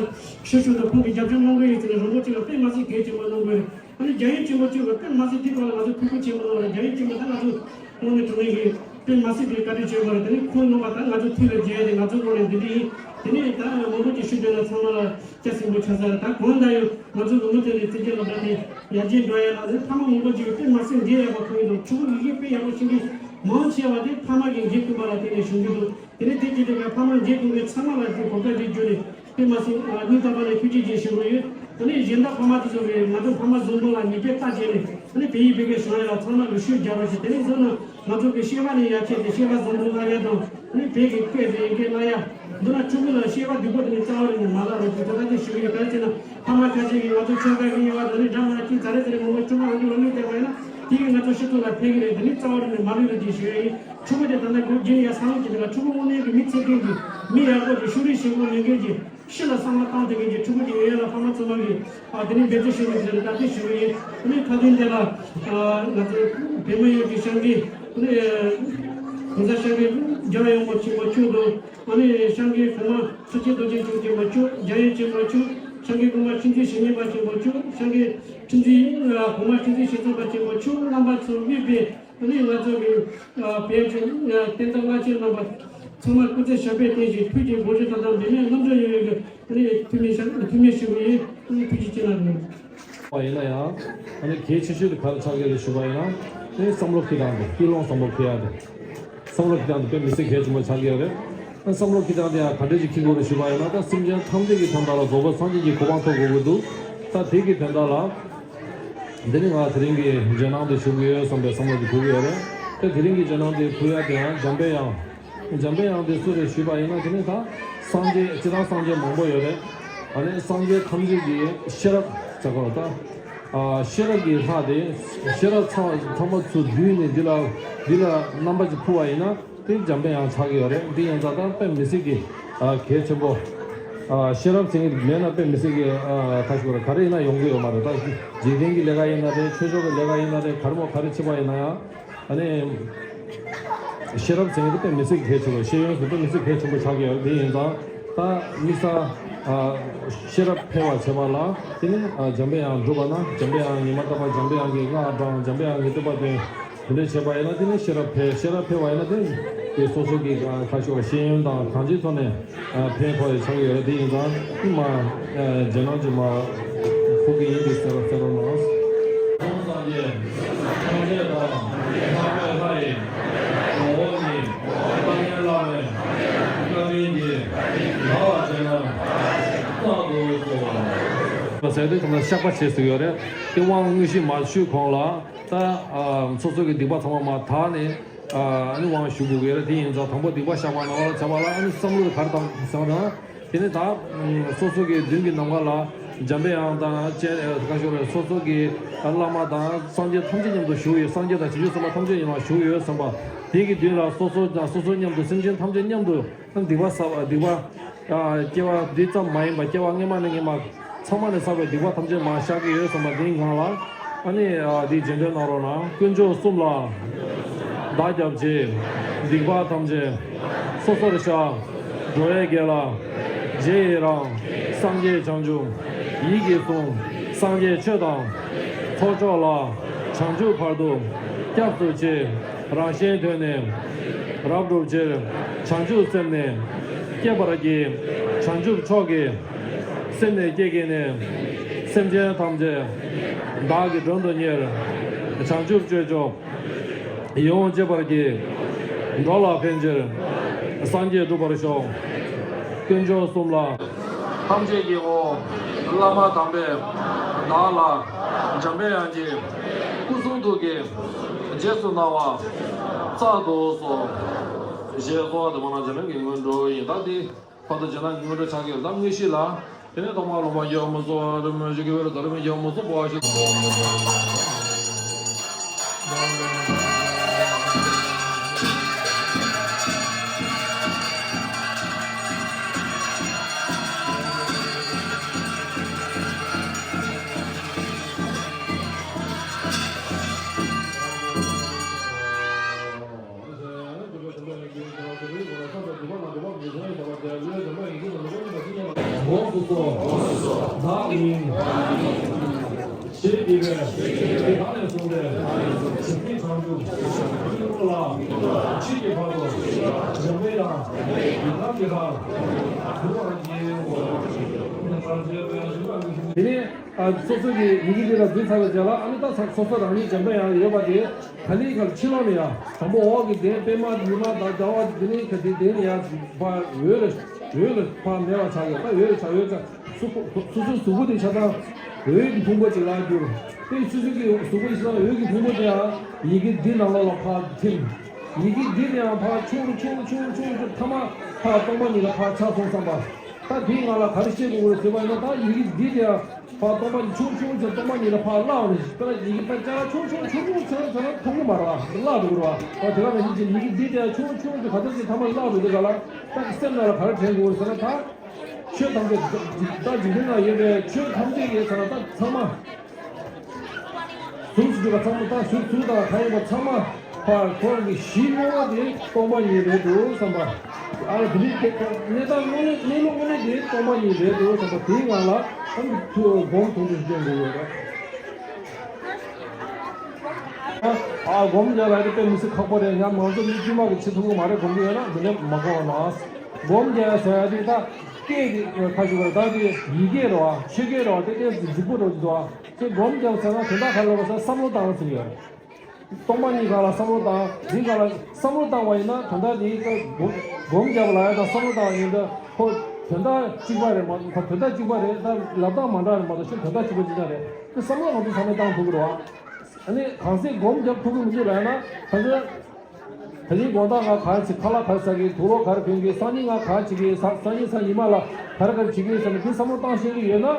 ཤོད་ཤོད་དང་། ཁོང་གི་རྒྱབ་སྐྱོར་གནང་གི་ཡོད་ཟེར་ནས་རིན་པོ་ཆེ་ལ་དཔེ་མ་སྲིད་གལ་ཆེན་པོ་གནང་དགོས་རེད། ཨ་ནི་རྒྱལ་ཡུམ་ཆེན་པོ་མཆོག་གིས་དཔེ་མ་སྲིད་འདི་སྐོར་ལ་ང་ཚོ་ཐུགས་ཁུར་ཆེན་པོ་གནང་བ་རེད། རྒྱལ་ཡུམ་ཆེན་པོ་ད་ང་ཚོ་དངོས་གནས་དྲང་གནས་ཀྱི་དཔེ་མ་སྲིད་པའི་བཀའ་དྲིན་ཆེ་བ་རེད། དེ་ནི་ཁོང་རྣམ་པ་ད་ང་ཚོ་མཐུན་ལ་མཇལ་ཏེ་ང་ཚོ་དངོས་གནས་འདི་འདྲ་ཡིན། དེ་ནས་ད་མང་པོ་ཅིག་ཞུ་འདོད་ན་ཚང་མ་ལ་སྐྱ་སེང་པོ་ཆགས་ས་རེད། ད་གང་ལྟར་ཡང་ང་ཚོ་ལོ་ངོ་དེ་ནས་རྩེ་གཅིག་སློབ་གྲྭ་དེ་ཡར་རྒྱས་འགྲོ་ཡ་ལ་རེད། ཕ་མ་མང་པོ་ཅིག་གིས་དཔེ་མ་སྲིད་འདི་ཡག་པོ་མཐོང་གི་འདུག་ཕྲུ་གུ་ཡི་གེ་དཔེ་ཡག་པོ་ཤེས་མཁན་མང་ཆེ་བ་དེ་ཕ་མ་གི་འགན་ཁུར་བ་ལ་བརྟེན་ནས་བྱུང་གི་འདུག་དེ་ནས་དེ་བྱེད་དུས་ཀྱང་ཕ་མ་འགན་ཁུར་མཁན་ཚང་མ་ལ་དེ་གོ་སྐབས་འདི་བརྒྱུད་ནས་དཔེ་མ་སྲིད་སྙིང་ཐག་པ་ནས་ཐུགས་རྗེ་ཆེ་ཞུ་གི་ཡོད། དེ་ནས་གཞན་དག་ཕ་མ་དེ་ཚོ་གིས་ང་ཚོ་ཕ་མ་བཟང་པོ་ལ་ཉེས་པ་ལྟ་བྱས་ནས། དེ་ནས་བོད་ཡིག་བོད་སྐད་སྦྱང་ཡ་ལ་ཚང་མ་ལ་ཤུགས་རྒྱག་རོགས་བྱེད། དེ་ནས་མདོར་ན་ང་ཚོ་གི་བཤད་པ་ནས་ཡར་བྱས་ཏེ་བཤད་པ་བཟང་པོ་སློབ་ཡ་དང་། དེ་ནས་བོད་ཀྱི་སྐད་དེ་ཡི་གེ་སློབ་ཡ། མདོར་ན་ཕྲུ་གུ་ལ་བཤད་པ་སྡུག་པོ་དེ་ནས་རྩ་བ་རེད་ནས་མ་ལབ་རོགས་བྱེད། ད་ལྟ་དེ་ཞུ་གི་ཡོད། ག་རེ་བྱས་ན་ཕ་མ་ཁ་ཤས་ཀྱིས་ང་ཚོ་ཆོལ་ཁ་གི་དབྱེ་བ་དེ་ནས་འདྲ་མ་གཅིག་ད་རེས་དེ་རིང་མང་པོ་ཆུང་མ་ང་ཚོ་ལ་མི་བསྡད་པ་ཡིན་ན། དེ་གིས་ང་ཚོ་སྤྱི་ཚོགས་ལ་ཕན་གི་རེད། དེ་ནས་རྩ་བ་རེད་ནས་མ་ལབ་རོགས་བྱེད་ཞུ་ཡ་ཡིན། ཕྲུ་གུ་དེ་ད་ལྟ་སྒོ་རྒྱན་ཡ་སང་ལོ་གི་དེ་ལ་ཕྲུ་གུ་དངོས་གནས་ཀྱི་མི་ཚེ་མཁན་གྱི་མི་ཡག་པོ་གི་ཤུགས་རིང་ཞིང་ཁོག་ལེན་མཁན་གྱི་ཕྱི་ལ་བསམ་བློ་བཏང་ཐུབ་མཁན་གྱི་ཕྲུ་གུ་ཅིག་ཡོང་ཡ་ལ་ཕ་མ་ཚང་མ་གིས་ཨ་དེ་ནས་འབད་བརྩོན་ཞུ་དགོས་ཟེར་ནས་ད་ལྟ་ཞུ་གི་ཡིན། དེ་ནས་མཐའ་དོན་དེ་ལ་ཨ་ང་ཚོ་བོད་མི་ཡོངས་ཀྱི་སྐྱབས་མགོན་དེ་ནས་༸གོང་ས་༸སྐྱབས་མགོན་རྒྱལ་བ་ཡོངས་པ་ཆེན་པོ་མཆོག་དང་། ཨ་ནི་༸སྐྱབས་མགོན་གོང་མ་ཁྲི་ཆེན་རྡོ་རྗེ་འཆང་ཆེན་པོ་མཆོག་རྒྱལ་ཡུམ་ཆེན་པོ་མཆོག ༸སྐྱབས་མགོན་གོང་མ་ཁྲི་འཛིན་ཞེ་གཉིས་པ་ཆེན་པོ་མཆོག ༸སྐྱབས་མགོན་ཁྲི་འཛིན་ཨ་གོང་མ་ཁྲི་འཛིན་ཞེ་གསུམ་པ་ཆེན་པོ་མཆོག་རྣམ་པ་ཚོ་དམིགས་པའི། ཨ་ནི་ང་ཚོ་གི་ཨ་བོད་ཀྱི་ཨ་བསྟན་བདག་བླ་ཆེན་རྣམ་པ་ཚང་མ་སྐུ་ཚེ་ཞབས་པད་བརྟན་ཞིང་ཐུགས་ཀྱི་དགོངས་གཞི་དང་ལྡན་པའི་མི་སྣ་རྣམ་དྲག་ཡོང་བའི་གི་ཨ་ནི་ཐུགས་སྨོན་ཞུ་ཐུགས་སྨོན་ཞུ་གི་ཡིན། ཨ་ནི་ཐུགས་རྗེ་ཆེ་གནང་། བ་ཡིན་ན་ཡང་ཨ་ནི་གལ་ཆེ་ཤོས་དེ་ག་རེ་ཆགས་ཀྱི་རེད་ཞུ་བ་ཡིན་ན། ཨ་ནི་བསམ་བློ་འཁྱེར་སྟངས་དེ། ཀུན་སློང་བསམ་བློ་འཁྱེར་ཡ་དེ། བསམ་བློ་འཁྱེར་སྟངས་དེ་དཔེ་མི་སྲིད་གལ་ཆེན་པོ་ཆགས་ཀྱི་ཡོད་རེད། ཨ་བསམ་བློ་འཁྱེར་སྟངས་དེ་ཡང་ག་འདྲ་ཞིག་འཁྱེར་དགོས་རེད་ཞུ་བ་ཡིན་ན། ད་སེམས་ཅན་ཐམས་ཅད་ཀྱི་དོན་དག་ལ་རྫོགས་པ་སངས་རྒྱས་ཀྱི་གོ་འཕང་ཐོབ་དགོས་ཀྱི་འདུག་ད་དེ་གི་དོན་དག་ལ། འདི་ནི་ང་དེ་རིང་གི་རྗེས་གནང་དེ་ཞུ་གི་ཡོད་བསམ་པའི་བསམ་བློ་དེ་འཁོར་གྱི་ཡོད་རེད། ད་དེ་རིང་གི་རྗེས་གནང་དེ་ཕུལ་ཡ་དེ་ཡང་འཇམ་པའི་དབྱངས། འཇམ་པའི་དབྱངས་དེ་སུ་རེད་ཞུས་པ་ཡིན་ན། དེ་ནི་ད་སངས་རྒྱས་སྤྱིར་བཏང་སངས་རྒྱས་མང་པོ་ཡོད་རེད། ཨ་ནི་སངས་རྒྱས་ཐམས་ཅད་ཀྱི་ཤེས་རབ་ཟེར་གོ་ད། ཨ་ཤེས་རབ་ཀྱི་ལྷ་དེ། ཤེས་རབ་ཚང་ཚང་མ་ཚུར་བསྡུས་ནས་འདི་ལ་འདི་ལ་རྣམ་པ་ཅིག་ཕུལ་བ་ཡིན་ན། དེ་འཇམ་པའི་དབྱངས་ཆགས་ཀྱི་ཡོད་རེད། འདི་ཡིན་ཙང་ད་དཔེ་མི་སྲིད་ཀྱི་ཨ་གལ་ཆེན་པོ། ཨ་ཤེས་རབ་ཟེར་མཁན་མེད་ན་དཔེ་མི་སྲིད་ཀྱི་ཨ་ཁ་ཤོར་ག་རེ་ཡིན་ན་ཡོང་གི་ཡོད་མ་རེད། ད་འཇིག་རྟེན་གྱི་ལས་ཀ་ཡིན་ན་རེད། ཆོས་ཕྱོགས་ཀྱི་ལས་ཀ་ཡིན་ན་རེད། ག་རེ་མོ་ག་རེ་བྱེད་པ་ཡིན་ན་ཡང་། ཨ་ནི་ཤེས་རབ་ཟེར་མཁན་དེ་དཔེ་མི་སྲིད་ཀྱི་གལ་ཆེན་པོ། ཤེས་ཡོན་ཟེར་དཔེ་མི་སྲིད་གལ་ཆེན་པོ་ཆགས་ཀྱི་ཡོད་རེད། དེ་ཡིན་ཙང་ད་དམིགས་བསལ་ཨ་ཤེས་རབ་འཕེལ་བ་བྱེད་པ་ལ་དེ་ནི་ཨ་འཇམ་པའི་དབྱངས་སྒྲུབ་པ་ན། འཇམ་པའི་དབྱངས་ཉི་མ་རྟག་པར། འཇམ་པའི་དབྱངས་ཀྱི་སྔགས་བགྲང་། འཇམ་པའི་དབྱངས་ཀྱི་བསྟོད་པ་འདོན། དེ་འདྲ་བྱས་པ་ཡིན་ན་དེ་ནི་ཤེས་རབ་འཕེལ། ཤེས་རབ་འཕེལ་བ་ཡིན་ན་དེ་ནི་དེ་སོ་སོ་གི་ཁ་ཤོ་ཤེས་ཡོན་དང་གང་ཅིའི་ཐོག་ནས་ཕན་ཐོགས་ཡོད་ཆགས་ཡོད་རེད། དེ་ཡིན་ཙང་དེ་མ་རྗེས་གནང་ཅིག་མ་ཕུལ་གི་ཡིན། དེ་གསན་རོགས་གནང་། སངས་རྒྱས་ཐམས་ཅད་དང་། ལྷག་པའི་ལྷ་ཡི་ངོ་བོ་ཉིད། ལྟ་ངན་བླ་མའི་བཀའ་དྲིན་གྱིས། འདའ་བར་བྱེད་ན་གཙང་དུ་གསོལ། ཟེར་དུས་ཙམ་ལ་བཤགས་པ་བྱེད་ཟེར་ཡོད་རེད། དེ་དབང་དངོས་གཞི་མ་ཞུས་གོང་ལ། ད་ཨ་སོ་སོ་གི་སྡིག་པ་ཚང་མ་མར་དག་ནས་ཨ་ནི་དབང་ཞུ་དགོས་ཀྱི་རེད། དེ་ཡིན་ཙང་དང་པོ་སྡིག་པ་བཤགས་པ་གནང་བ་ལ་བྱ་བ་ལ། ཨ་ནི་བསམ་བློ་དེ་ག་རེ་བཏང་ཟེར་བ་དང་། དེ་ནས་ད་སོ་སོ་གི་མདུན་གྱི་ནམ་མཁའ་ལ་འཇམ་པའི་དབྱངས་དང་བཅས་ཨ་ག་ཞུ་རེད། སོ་སོ་གི་བླ་མ་དང་སངས་རྒྱས་ཐམས་ཅད་མཉམ་དུ་བཞུགས་ཡོད། སངས་རྒྱས་དང་བྱང་ཆུབ་སེམས་དཔའ་ཐམས་ཅད་ཡིན་ལ་བཞུགས་ཡོད་བསམ་པ། དེ་གི་མདུན་ལ་སོ་སོ་དང་སོ་སོ་མཉམ་དུ། སེམས་ཅན་ཐམས་ཅད་མཉམ་དུ། སྡིག་པ་བསགས་པ། སྡིག་པ་ཨ་སྐྱེ་བ་འདི་ཙམ་མ་ཡིན་པ། སྐྱེ་བ་སྔ་མ་ནས་སྔ་མ་ཚང་མ་ནས་བསགས་པའི་སྡིག་པ་ཐམས་ཅད་མར་བཤགས་ཀྱི་ཡོད་བསམ་པ། དེའི་སྒང་ལ་ཨ་ནི་ཨ་འདི་རྗེས་ཟློས་གནང་རོགས་གནང་། དཀོན་མཆོག་གསུམ་ལ་བདག་སྐྱབས་མཆི། སྡིག་པ་ཐམས་ཅད་སོ་སོར་བཤགས། འགྲོ་བའི་དགེ་ལ་རྗེས་ཡི་རང་། སངས་རྒྱས་བྱང་ཆུབ་ཡིད་ཀྱིས་བཟུང་། སངས་རྒྱས་ཆོས་དང་ཚོགས་མཆོག་ལ། བྱང་ཆུབ་བར་དུ་སྐྱབས་སུ་མཆི། རང་གཞན་དོན་ནི་རབ་བསྒྲུབ་ཕྱིར། བྱང་ཆུབ་སེམས་ནི་བསྐྱེད་པར་བགྱི། བྱང་ཆུབ་མཆོག་གི་སེམས་ནི་བསྐྱེད་བགྱིས་ནས། སེམས་ཅན་ཐམས་ཅད་བདག་གིས་མགྲོན་དུ་གཉེར། བྱང་ཆུབ་སྤྱོད་མཆོག་ཡིད་འོང་སྤྱད་པར་བགྱི། འགྲོ་ལ་ཕན་ཕྱིར་ སངས་རྒྱས་འགྲུབ་པར་ཤོག། དཀོན་མཆོག་གསུམ་ལ། ཐམས་ཅད་ཀྱི་དབང་། བླ་མ་དམ་པས་བདག་ལ། འཇམ་པའི་དབྱངས་ཀྱི་སྐུ་གསུང་ཐུགས་ཀྱི་རྗེས་སུ་གནང་བ་སྩལ་དུ་གསོལ། ཞེས་གསོལ་བ་འདེབས་པ་ན་འཇམ་དབྱངས་ཀྱི་སྔོན་འགྲོ་ཡིན། ད་འདི་ཕར་དུ་བྱས་ན་སྔོན་འགྲོ་ཆགས་ཀྱི་ཡོད། ད་དངོས་གཞི་ལ། དེ་ནས་ཐོག་མར་ལུང་པ་རྒྱལ་བ་མུ་སུ་རི་མོ་ཞིག་གི་བེ་རུ་དར་མའི་རྒྱལ་བ་མུ་སུ་པོ་ཨ་ཤི། སྒོམ་སུ་སོ། བདག་ཉིད། ཞེས་བགྱི་བའི། དེ་ནས་བཟུང་སྟེ། ཇི་སྲིད་བྱང་ཆུབ། སེམས་ལ། མཆིས་ཀྱི་བར་དུ། འཇམ་པའི་དབྱངས། ཡི་དམ་གྱི་ལྷར། གྱུར་པར་བགྱི། དེ་ནས། ཨ། སོ་སོ་གི་ཡི་གེ་འདི་ལ་འཛུལ་ཚར་བའི་རྗེས་ལ། ཨ་ནི་ད་སོ་སོ་རང་ཉིད་འཇམ་པའི་དབྱངས་ཡོད་པ་དེ། ད་ནི་ག་ལ་ཕྱི་ལོགས་ནས་ཡང་དང་པོ་འོག་གི་གདན་པད་མ་ཉི་མ་དང་ཟླ་བ་འདི་ནི་ག་དེ་གདན་ནས་ཡང་ཕར་འོད་ལ་འོད་ལ་ཕར་མེད་པ་ཆགས་ཡོད། ད་འོད་ལ་ཆགས་ཡོད་ཀྱང་སུ་སོ་སོའི་གཟུགས་པོ་དེ་ཆ་ཚང་འོད་ཀྱི་ཕུང་པོ་ཅིག་ལ་གྱུར། དེ་སོ་སོ་གི་གཟུགས་པོ་དེ་ཆ་ཚང་འོད་ཀྱི་ཕུང་པོ་དེ་ཡང་ཡི་གེ་འདི་ནང་ལོགས་ལ་ཕར་ཐིམ། ཡི་གེ་འདི་དེ་ཡང་ཕར་ཆུང་རུ་ཆུང་རུ་ཆུང་རུ་ཆུང་རུ་ཐ་མ་ཕར་སྟོང་པ་ཉིད་ལ་ཕར་ཆགས་སོང་བསམ་པ། ད་དེའི་ངང་ལ་ག་རེ་བཤད་དགོས་རེད་ཟེར་བ་ཡིན་ན། ད་ཡི་གེ་འདི་དེ་ཡང་། ཕར་སྟོང་པ་ཉིད་ཆུང་ཆུང་ཅིག་སྟོང་པ་ཉིད་ལ་ཕར་བརླག་རེ། དཔེར་ན་ཡི་གེ་དཔེ་ཆ་ཆུང་ཆུང་ཆུང་ཆུང་ཆུང་ཆུང་མཐོང་གི་མ་རེད་བ། བརླག་འགྲོ་གི་རེད་བ། ད་དེ་ག་ནང་བཞིན་གྱི་ཡི་གེ་འདི་དེ་ཆུང་ཆུང་ཅིག་ག་ཚོད་ཅིག་ཐ་མ་བརླག་འགྲོ་དུས་ག་ལ། ད་སེམས་ནང་ལ་ག་རེ་དྲན་དགོས་ཟེར་ན། ད་ཆོས་ཐམས་ཅད། ད་འཇིག་རྟེན་ན་ཡོད་པའི་ཆོས་ཐམས་ཅད་ཀྱི་ས་ལ་ད་ཚང་མ། གཟུགས་སུ་གྱུར་པ་ཚང་མ། ད་གཟུགས་གཟུགས་དང་ཐ་ཡིན་པ་ཚང་མ། ཕར་ཁོང་གི་གཞི་དངོས་པོ་དེ་སྟོང་པ་ཉིད་རེད་འདུག་བསམ་པ། ཨ་ནི་དེ་འདྲའི་གནས་སྟངས་དངོས་གནས། གནས་ལུགས་དངོས་གནས་དེ་སྟོང་པ་ཉིད་རེད་འདུག་བསམ་པ། དེའི་ངང་ལ་ཨ་ནི་ཐུ་སྒོམ་དུང་དུ་སྐྱོན་དགོས་ཡོད་རེད། ཨ། སྒོམ་རྒྱག་ལ་དེ་དཔེ་མི་སྲིད་ཁག་པོ་རེད། ཡང་ང་ཚོ་མི་དཀྱུས་མ་གི་བྱེད་ཐུབ་ཀྱི་མ་རེད། སྒོམ་གྱི་ཡོད་ན་འདི་ནས་མ་སྒོམ་ན། སྒོམ་རྒྱག་ཟེར་ཡ་དེ་ད་སྐད་ཀྱི་ཁ་ཞུ་བ་ད་དེ་ཡི་གེ་རེད་བ། ཆོས་སྐད་རེད་བ། དེ་དེ་རྫིག་པོ་རེད་འདུག་བ། ཁྱེད་སྒོམ་རྒྱག་ཟེར་ན་དོན་དག་ག་རེ་ལབ་ཟེར་ན་བསམ་བློ་བཏང་ཟེར་གྱི་ཡོད་རེད། སྟོང་པ་ཉིད་སྒང་ལ་བསམ་བློ་བཏང་། འདི་སྒང་ལ་བསམ་བློ་བཏང་བ་ཡིན་ན་དོན་དག་འདི་སྒོམ་སྒོམ་རྒྱབ་ལ་ཡ་དང་བསམ་བློ་བཏང་བ་ཡིན་ན་ཁོ་དོན་དག་གཅིག་པ་རེད་མ། ཁོ་དོན་དག་གཅིག་པ་རེད། ད་ལབ་སྟངས་མ་འདྲ་རེད་མ་གཏོགས་ཤི་དོན་དག་གཅིག་པ་གཅིག་རྐྱང་རེད། དེ་བསམ་བློ་ང་ཚོ་ཚང་མས་བཏང་ཐུབ་ཀྱི་རེད་བ། ཨ་ནི་གང་ཟག་སྒོམ་རྒྱབ་ཐུབ་ཀྱི་མི་འདུག་ལབ་ན། ད་ཆ་ད་ལན་དགོང་དག་ང་ག་རེ་བྱེད། ཁ་ལག་ག་རེ་ཟ་གི། དུག་ལོག་ག་རེ་གྱོན་གི། སང་ཉིན་ང་ག་རེ་བྱེད་ཀྱི། ས་སང་ཉིན་གཟའ་ཉི་མ་ལ་ག་རེ་ག་རེ་བྱེད་ཀྱི་ཟེར་ནས་དེ་བསམ་བློ་བཏང་ཤེས་ཀྱི་ཡོད་ན།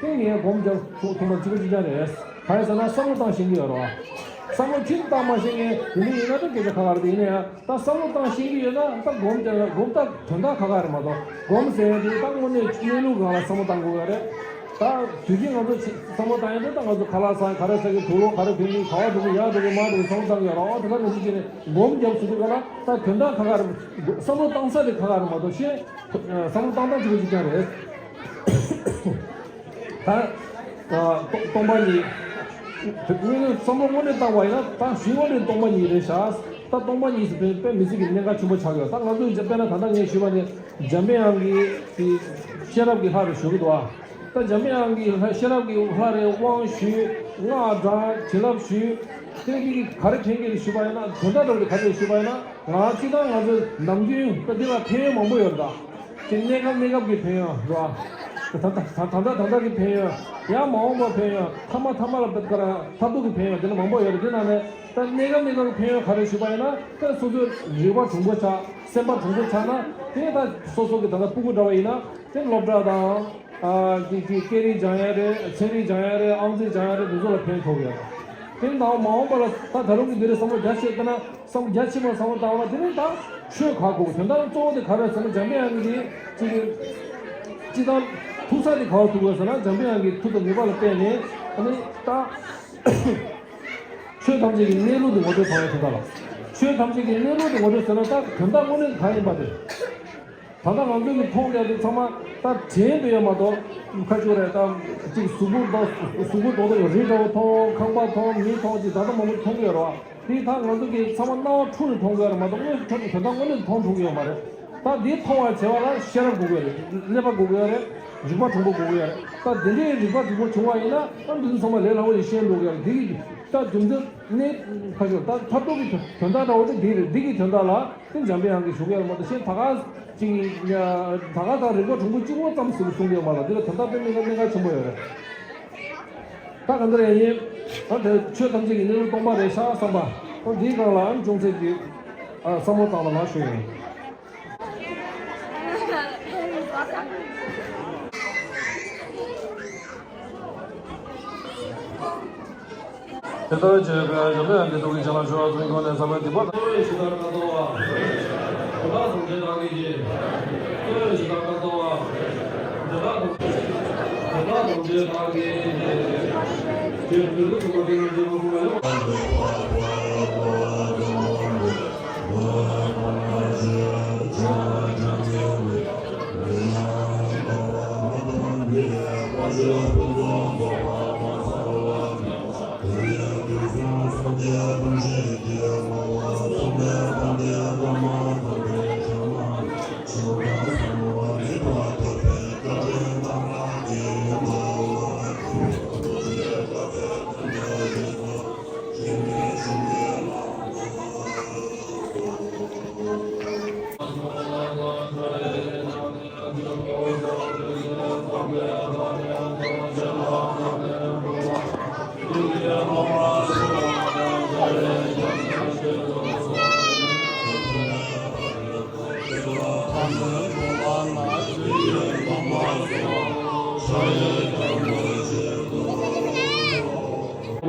དེ་ངས་སྒོམ་རྒྱབ་ཐུབ་ཐུབ་པ་གཅིག་པ་གཅིག་རྐྱང་རེད། གང་ཡིན་ཟེར་ན་བསམ་བློ་བཏང་ཤེས་ཀྱི་ཡོད་རེད་བ། བསམ་བློ་ཁྱོན་བཏང་མ་ཤེས་མཁན་དེ་འདྲ་ཡིན་ན་ད་སྐད་ཆ་ཁ་ཁ་རེད། དེ་ཡིན་ན་ཡང་ད་བསམ་བློ་བཏང་ཤེས་ཀྱི་ཡོད་ན་ད་སྒོམ་རྒྱབ་ན་སྒོམ་ད་དོན་དག་ཁ་ཁ་རེད་མ་གཏོགས། སྒོམ་ཟེར་ཡ་དེ་ད་དངོས་གནས་གནས་ལུགས་སྒང་ལ་བསམ་བློ་བཏང་དགོས་ཡ་རེད། ད་དུས་རྒྱུན་ང་ཚོ་བསམ་བློ་བཏང་ཡ་དེ་ད་ང་ཚོ་ཁ་ལག་ཟ་ག་རེ་ཟ་གི། དུག་ལོག་ག་རེ་གྱོན་གི། ག་པར་འགྲོ་གི། ཡར་འགྲོ་གི་མར་འགྲོ་གི་བསམ་བློ་བཏང་གི་ཡོད་རེད་བ། དེ་ག་ནང་བཞིན་བྱས་ནས་སྒོམ་རྒྱབ་ཟེར་དུས་ག་ལ་ད་དོན་དག་ཁ་ཁ་རེད། བསམ་བློ་བཏང་ས་དེ་ཁ་ཁ་རེད་མ་གཏོགས་ཤེས། བསམ་བློ་བཏང་སྟངས་གཅིག་པ་གཅིག་རྐྱང་རེད། ད་སྟོང་པ་ཉིད། དངོས་གནས་བསམ་བློ་དངོས་གནས་བཏང་བ་ཡིན་ན་ད་གཞི་དངོས་གནས་སྟོང་པ་ཉིད་རེད་ཤག་ད་སྟོང་པ་ཉིད་ཟེར་དཔེ་དཔེ་མི་སྲིད་ཀྱི་གནད་འགག་ཆེན་པོ་ཆགས་ཡོད། ད་ང་ཚོས་དཔེར་ན་ད་ལྟ་ངས་ཞུས་པ་ནི་འཇམ་པའི་དབྱངས་ཀྱི་ཤེས་རབ་ཀྱི་ལྷ་རེད་ཞུ་གི་འདུག་ཨ། ད་འཇམ་པའི་དབྱངས་ཀྱི་ལྷ། ཤེས་རབ་ཀྱི་ལྷ་རེད། དབང་ཞུས། སྔགས་བགྲངས། བྱིན་རླབས་ཞུས། དེ་འདི་གི་ག་རེ་ཕན་གྱི་རེད་ཞུས་པ་ཡིན་ན། དོན་དག་འདྲ་བོ་ག་རེ་རེད་ཞུས་པ་ཡིན་ན། ང་སྤྱི་བཏང་ང་ཚོའི་ནམ་རྒྱུན་ད་འདི་ལ་ཕན་ཡོན་མང་པོ་ཡོད་རེད་ད། དེ་གནས་སྐབས་གནས་སྐབས་ཀྱི་ཕན་ཡོན་རེད་བ། ད་ད་ད་ད་ད་ལྟ་གི་ཕན་ཡོན། ཡང་མ་འོངས་པ་ཕན་ཡོན། ཐ་མ་ཐ་མ་ལ་ད་ག་ར་མཐར་ཐུག་གི་ཕན་ཡོན་དེ་འདྲ་མང་པོ་ཡོད་རེད། དེ་ནང་ནས་ད་གནས་སྐབས་གནས་སྐབས་ཀྱི་ཕན་ཡོན་ག་རེ་ཞུས་པ་ཡིན་ན། ད་སོ་སོའི་རིག་པ་གྲུང་པོ་ཆགས། སེམས་པ་གྲུང་པོ་ཆགས་ན། དེ་ད་སོ་སོ་གི་ད་ལྟ་སྤུ་གུ་འདྲ་བ་ཡིན་ན་དེ་སློབ་གྲྭ་དང་། ཨ། ཀྱི་ཀྱི་སྐད་རིགས་སྦྱང་ཡ་རེད། ཚན་རིག་སྦྱང་ཡ་རེད། ཨང་རྩིས་སྦྱང་ཡ་རེད། དེ་ཚོ་ལ་ཕན་ཐོགས་ཡོད། དེ་ནང་མ་འོངས་པ་ལ་ད་ད་རུང་གི་འདི་རེད་བསམ་བློ་རྒྱ་ཆེ་བཏང་ན། བསམ་རྒྱ་ཆེ་མ་བསམ་བློ་བཏང་བ་དེ་ནི་ད་ཆོས་ག་གོ་དོན་དག་གཙོ་བོ་དེ་ག་རེ་ཟེར་ན། འཇམ་པའི་དབྱངས་ཀྱི་ཅིག་གི་སྤྱི་བཏང་ཐུག་ས་དེ་ག་བ་ཐུག་དགོས་ཟེར་ན། འཇམ་པའི་དབྱངས་ཀྱི་མཐུ་དང་ནུས་པ་ལ་བརྟེན་ནས་ཨ་ནི་ད་ཆོས་ཐམས་ཅད་ཀྱི་གནས་ལུགས་དེ་ངོ་སྤྲོད་བཏང་ཡ་དོན་དག་ལ། ཆོས་ཐམས་ཅད་ཀྱི་གནས་ལུགས་དེ་ངོ་སྤྲོད་ཟེར་ན་ད་དོན་དག་དངོས་གནས་གང་ཡིན་པ་དེ། ད་ལྟ་ང་ཚོ་གི་མཐོང་བསྡད་དེ་ཚང་མ་ད་དྲན་དུ་ཡོད་མ་གཏོགས། ཁ་ཆུ་རེད། ད་ཅིག་གཟུགས་པོ་ད་གཟུགས་པོ་རྡོག་རྡོག་རི་འདྲ་བོ་མཐོང་། ཁང་པ་མཐོང་། མི་མཐོང་། ཅིག་ད་ལྟ་མང་པོ་མཐོང་གི་ཡོད་རེད་བ། དེ་ད་ང་ཚོ་གི་ཚང་མ་རྣ་བ་འཁྲུལ་ནས་མཐོང་གི་ཡོད་རེད་མ་གཏོགས། དངོས་དོན་དག་དངོས་གནས་མཐོང་ཐུབ་ཀྱི་ཡོད་མ་རེད། ད་འདི་མཐོང་བར་བྱེད་པ་ལ་ཤེས་རབ་དགོས་ཀྱི་ཡོད་རེད། ཀླད་པ་དགོས་ཀྱི་ཡོད་རེད། འཇུག་པ་གྲུང་པོ་དགོས་ཀྱི་ཡོད་རེད། ད་འདི་འདྲའི་རིག་པ་གྲུང་པོ་བྱུང་བ་ཡིན་ན་ད་འདི་ཚོ་ཚང་མ་ལས་སླ་པོ་ཞིག་ཤེས་འགྲོ་གི་ཡོད་རེད། འདི་གི་ད་རྒྱུ་མཚན་ནི་ཁ་ཤོར་ད་མཐར་ཐུག་གི་དོན་དག་འདྲ་བོ་དེ་འདི་རེད། འདི་གི་དོན་དག་ལ་དེ་འཇམ་དཔལ་དབྱངས་ཀྱིས་ཞུ་གི་ཡོད་མ་གཏོགས་གཞན་ད་ག་ཅིག་ད་ག་དང་རིག་པ་གྲུང་པོ་གཅིག་པོ་ཙམ་ཟེར་གསུང་གི་ཡོད་མ་རེད། འདི་ལ་དོན་དག་དཔེ་མི་སྲིད་གནད་འགག་ཆེན་པོ་ཡོད་རེད། ད་ག་འདི་རེད་ཡིན། ད་དེ་ཆོས་ཐམས་ཅད་ཀྱི་གནས་ལུགས་སྟོང་པ་རེད་ཤག་བསམ་པ། ད་འདིའི་སྒང་ལ་ཨ་ཅུང་ཟད་ཀྱི་ཨ་བསམ་བློ་བཏང་ལ་མ་ཞུ་ཡིན། དེ་ལྟར་བྱས་པས་འཇམ་དཔལ་དབྱངས་ཀྱིས་ཐུགས་ཀྱི་བྱིན་རླབས་ཤོག་ཚུལ་ཁོང་ནས་བསམ་པའི་སྡིག་པ་དང་། གཙོ་བོའི་ཕྱི་དར་ཀ་ཏོ་བ། དེ་དག་ཐམས་ཅད་བདག་གིས་བགྱི། གཙོ་བོའི་ཕྱི་དར་ཀ་ཏོ་བ། དེ་དག་ཐམས་ཅད་དེ་དག་ཐམས་ཅད་བདག་གིས་བགྱི། ཞེས་བོད་ཀྱི་ཐུགས་ཀྱི་བྱིན་རླབས་ཀྱི་དབང་པོ་ལ།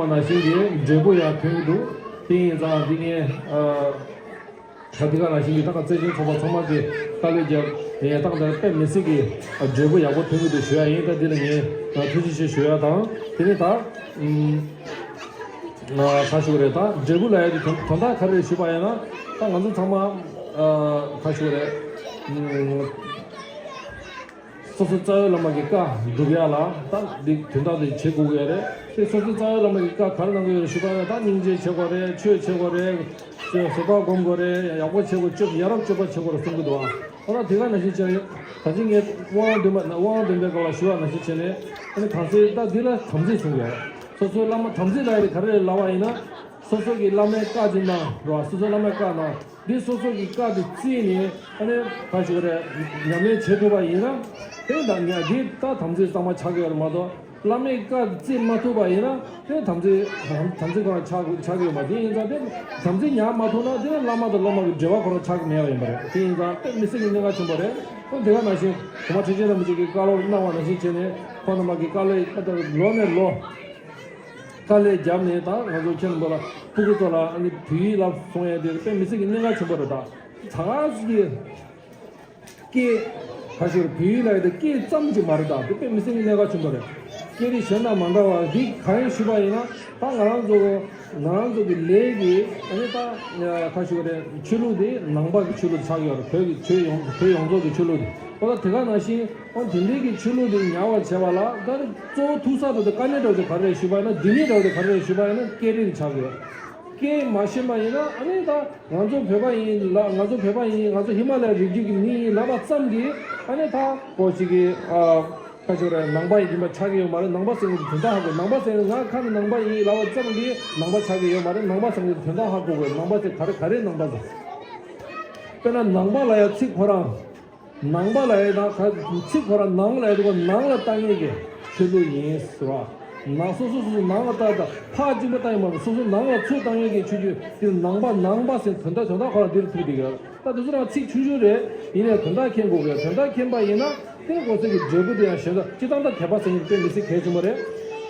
ནང་བཞིན་གྱི་འབྲས་བུ་ཡང་ཐོན་གྱི་འདུག་དེ་ཡིན་ཙང་འདི་ངས་ཨ། ད་འདི་ག་ནང་བཞིན་གྱི་ད་ག་བརྩེ་ཆེན་ཚོགས་པ་ཚང་མ་གིས་དཀའ་ལས་བརྒྱབ་ཡིན་ཡང་ད་ག་འདིར་དཔེ་མི་སྲིད་ཀྱི་འབྲས་བུ་ཡག་པོ་ཐོན་གྱི་འདུག་ཞུ་ཡ་ཡིན། ད་འདི་ལ་ངས་ཐུགས་རྗེ་ཆེ་ཞུ་ཡ་དང་། དེ་ནས་ད་ཨ་ཁ་ཞུ་རེད། ད་འབྲས་བུ་ལ་ཡ་གི་དོན་དོན་དག་ག་རེ་རེད་ཞུས་པ་ཡིན་ན། ད་ང་ཚོ་ཚང་མ་ཨ་ཁ་ཞུ་རེད། སོ་སོ་རྩ་བའི་བླ་མ་གི་བཀའ་སྒྲུབ་ཡ་ལ་ད་འདི་དོན་དག་འདི་བྱེད་དགོས་ཀྱི་ཡོད་རེད། དེ་སོ་སོ་རྩ་བའི་བླ་མ་གི་བཀའ་ག་རེ་གནང་གི་ཡོད་རེད་ཞུ་བ་ཡིན་ན། ད་སྙིང་རྗེ་བྱེད་དགོས་རེད། ཆོས་བྱེད་དགོས་རེད། བཟོད་པ་སྒོམ་དགོས་རེད། ཡག་པོ་བྱེད་དགོས། སྤྱོད་ཡ་རབས་སྤྱོད་པ་བྱེད་དགོས་རེད་གསུང་གི་འདུག་ཨ། ཨ་ད་དེ་ག་ནང་བཞིན་བྱས་ནས་ད་ཅི་ངས་དབང་འདུན་པ་དབང་འདུན་པའི་སྐོར་ལ་ཞུ་བ་ནང་བཞིན་བྱས་ནས། ཨ་ནི་དམ་ཚིག་ད་འདི་ལ་དམ་ཚིག་གསུང་གི་ཡོད་རེད། སོ་སོའི་བླ་མ་དམ་ཚིག་ལ་ཡ་ག་རེ་ལབ་པ་ཡིན་ན། སོ་སོ་གི་བླ་མའི་བཀའ་དེ་གནང་རོགས། སོ་སོའི་བླ་མའི་བཀའ་གནང་། འདི་སོ་སོ་གི་བཀའ་དེ་བརྩིས་ནས་ཨ་ནི་ག་ཞུ་རེད། ཉམས་ལེན་བྱེད་ཐུབ་པ་ཡིན་ན། དེ་ད་ཉ་འདི་ད་དམ་ཚིག་གཙང་མ་ཆགས་ཀྱི་ཡོད་རེད་མ་གཏོགས། བླ་མའི་བཀའ་དེ་བརྩི་མ་ཐུབ་པ་ཡིན་ན་དེ་དམ་ཚིག་དམ་ཚིག་ཁོ་རང་ཆགས་ཆགས་ཀྱི་ཡོད་མ་རེད། དེ་ཡིན་ཙང་དེ་དམ་ཚིག་ཉར་མ་ཐུབ་ན་དེ་བླ་མ་དང་སློབ་མ་གི་འབྲེལ་བ་ཁོ་རང་ཆགས་ཀྱི་མེད་པ་ཡིན་པ་རེད། དེ་ཡིན་ཙང་དཔེ་མི་སྲིད་ཀྱི་གནད་འགག་ཆེན་པོ་རེད། ཁོ་དེ་ག་ནང་བཞིན་གོང་མ་ཁྲི་ཆེན་རིན་པོ་ཆེ་གིས་བཀའ་སློབ་གནང་བ་ནང་བཞིན་བྱས་ནས་ཁོང་རྣམ་པ་གིས་དཀའ་ལས་ལོ་ནས་ལོ། དཀའ་ལས་བརྒྱབ་ནས་ད་ང་ཚོ་ཁྱེད་རྣམ་པ་ལ་ཕྲུ་གུ་ཚོ་ལ་ཨ་ནི་བོད་ཡིག་བསླབ་སོང་ཡས་དེ་དཔེ་མི་སྲིད་ཀྱི་གནད་འགག་ཆེན་པོ་རེད། ད་ད་ག་ཟིག་གི་སྐད་ཁ་ཤོར་བོད་ཡིག་ལ་ཡོད་དེ་སྐད་ཙམ་གྱིས་མ་རེད། ད་དེ་དཔེ་མི་སྲིད་ཀྱི་གནད་འགག་ཆེན་པོ་རེད། སྐད་རིགས་གཞན་དང་མ་འདྲ་བ་འདི་གང་ཡིན་ཞུས་པ་ཡིན་ན། ད་ང་རང་ཚོ་ང་རང་ཚོ་གི་ལས་ཀྱི་ཨ་ནི་ད་ཁ་ཤོར་རེད། ཆོས་ལུགས་དེ་ནང་པ་གི་ཆོས་ལུགས་ཆགས་ཡོད་རེད། བོད་ཀྱི་ཆོས་ཡོངས་བོད་ཡོངས་རྫོགས་ཀྱི་ཆོས་ལུགས་དེ། ཨོ་ད་དེ་ག་ནང་བཞིན། ཨོ་དེ་འདྲའི་གི་ཆོས་ལུགས་འདི་ཉར་བར་བྱེད་པ་ལ་ད་ནི་གཙོ་བོ་ཐུག་ས་དེ་དཀའ་གནད་འདྲ་བོ་དེ་ག་རེ་རེད་ཞུས་པ་ཡིན་ན། སྡུག་བསྔལ་འདྲ་བོ་དེ་ག་རེ་རེད་ཞུས་པ་ཡིན་ན་སྐད་རིགས་ཆགས་ཀྱི་ཡོད། སྐད་མ་ཤེས་པ་ཡིན་ན་ཨ་ནི་ད་ང་ཚོ་བོད་པ་ཡིན་ལ། ང་ཚོ་བོད་པ་ཡིན། ང་ཚོ་ཧི་མ་ལ་ཡའི་རི་རྒྱུད་ཀྱི་མི་ཡིན་ལབ་པ་ཙམ་གྱིས་ཨ་ནི་ད་ཀོ་ཅིག་གི་ཨ་ཁ་ཅིག་རེད། ནང་པ་ཡིན་པ་ཆགས་ཀྱི་ཡོད་མ་རེད། ནང་པ་ཟེར་མཁན་དེ་དོན་དག་ཧ་གོ། ནང་པ་ཟེར་མཁན་ང་ཁ་ནས་ནང་པ་ཡིན་ལབ་པ་ཙམ་གྱིས་ནང་པ་ཆགས་ཀྱི་ཡོད་མ་རེད། ནང་པ་ཟེར་མཁན་དེ་དོན་དག་ཧ་གོ་དགོས། ནང་པ་དེ་ག་རེ་ག་རེ་ནང་པ་ཟེར། དཔེར་ན་ནང་པ་ལབ་ཡ་ཚིག་ཁོ་རང་། ནང་པ་ལབ་ཡ་དང་ཁ་ཚིག་ཁོ་རང་ནང་ལབ་ཡ་དེ་ཁོ་ནང་ལ་ལྟ་མཁན་གྱི་ཆོས་ལུགས་ཡིན་ཟེར་བ། ནང་སོ་སོ་སོ་སོ་ནང་ལ་ལྟ་ཡ་དང་ཕར་གཅིག་པ་ལྟ་ཡ་མ་རེད། སོ་སོ་ནང་ལ་ཚུར་ལྟ་མཁན་གྱི་ཆོས་བརྒྱུད་དེ་ནང་པ་ནང་པ་ཟེར་དོན་དག་དོན་དག་ཁོ་རང་འདིར་ཐུག་བསྡད་ཡོད། ད་དེ་ཚོ་རང་ཚིག་ཆུང་ཆུང་རེད། ཡིན་ནའི་དོན་དག་མཁྱེན་དགོས་གི། དོན་དག་མཁྱེན་པ་ཡིན་ན་དེ་ནི་གོང་ས་གི་འབྲས་བུ་དེ་ཡང་གཞན་དག་སྤྱིར་བཏང་ད་དད་པ་ཟེར་མཁན་དེ་དཔེ་མི་སྲིད་གལ་ཆེན་པོ་རེད།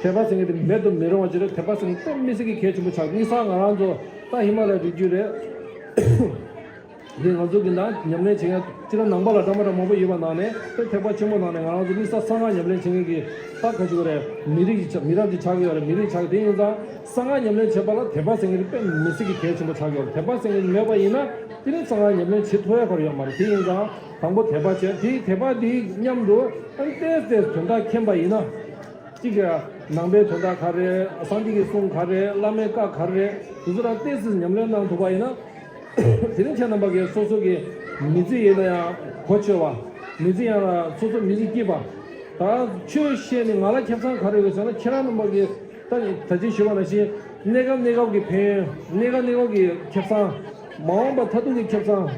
དད་པ་ཟེར་མཁན་དེ་མེད་དུ་མི་རུང་བ་ཅིག་རེད། དད་པ་ཟེར་མཁན་དཔེ་མི་སྲིད་ཀྱི་གལ་ཆེན་པོ་ཆགས། དམིགས་བསལ་ང་རང་ཚོ་ད་ཧི་མ་ལ་ཡའི་རི་རྒྱུད་རེད། འདི་ང་ཚོ་གི་ནང་ཉམས་ལེན་བྱེད་མཁན་སྤྱིར་ནང་པ་ལ་འདྲ་མ་འདྲ་མང་པོ་ཡོད་པ་ནང་ནས་དཔེ་ཐེག་པ་ཆེན་པོ་ནང་ནས་ང་རང་ཚོ་དམིགས་བསལ་གསང་སྔགས་ཉམས་ལེན་བྱེད་མཁན་གྱི་ད་ག་ཅིག་རེད། མི་རིགས་ཀྱི་ཆ་མི་རབས་ཀྱི་ཆགས་ཀྱི་ཡོད་རེད། མི་རིགས་ཆགས་དེ་ཡིན་ཙང་གསང་སྔགས་ཉམས་ལེན་བྱེད་པ་ལ་དད་པ་ཟེར་མཁན་དེ་དཔེ་མི་སྲིད་ཀྱི་གལ་ཆེན་པོ་ཆགས་ཀྱི་ཡོད་རེད། དད་པ་ཟེར་མཁན་དེ་མེད་པ་ཡིན་ན་དེ་ནི་གསང་སྔགས་ཉམས་ལེན་བྱེད་ཐུབ་ཡ་ག་རེ་ཡོད་མ་རེད། དེ་ཡིན་ཙང་དང་པོ་དད་པ་བྱས། དེའི་དད་པ་དེའི་མཉམ་དུ་ཨ་ནི་ཏོག་ཙམ་དོན་དག་མཁྱེན་པ་ཡིན་ན། གཅིག་གི་ནང་པའི་དོན་དག་ག་རེ། སངས་རྒྱས་ཀྱི་གསུང་ག་རེ། བླ་མའི་བཀའ་ག་རེ། དེ་ཚོ་རང་ཏོག་ཙམ་ཉམས་ལེན་གནང་ཐུབ་པ་ཡིན་ན། དེ་རིང་ཁྱེད་རྣམ་པ་གིས་སོ་སོ་གི་མི་ཚེ་ཡིན་ན་ཡང་གོ་ཆོད་པ། མི་ཚེ་ཡང་ལ་སོ་སོ་མི་ཚེ་སྐྱིད་པ། ད་ཆོས་བཤད་ནས་ང་ལ་ཁེ་བཟང་ག་རེ་ཡོད་ཟེར་ན། ཁྱེད་རང་རྣམ་པ་གིས་ད་ད་ཅི་ཞུས་པ་ནང་བཞིན་ གནས་སྐབས་གནས་སྐབས་ཀྱི་ཕན་ཡོན། གནས་སྐབས་གནས་སྐབས་ཀྱི་ཁེ་བཟང་། མ་འོངས་པ་མཐར་ཐུག་གི་ཁེ་བཟང་།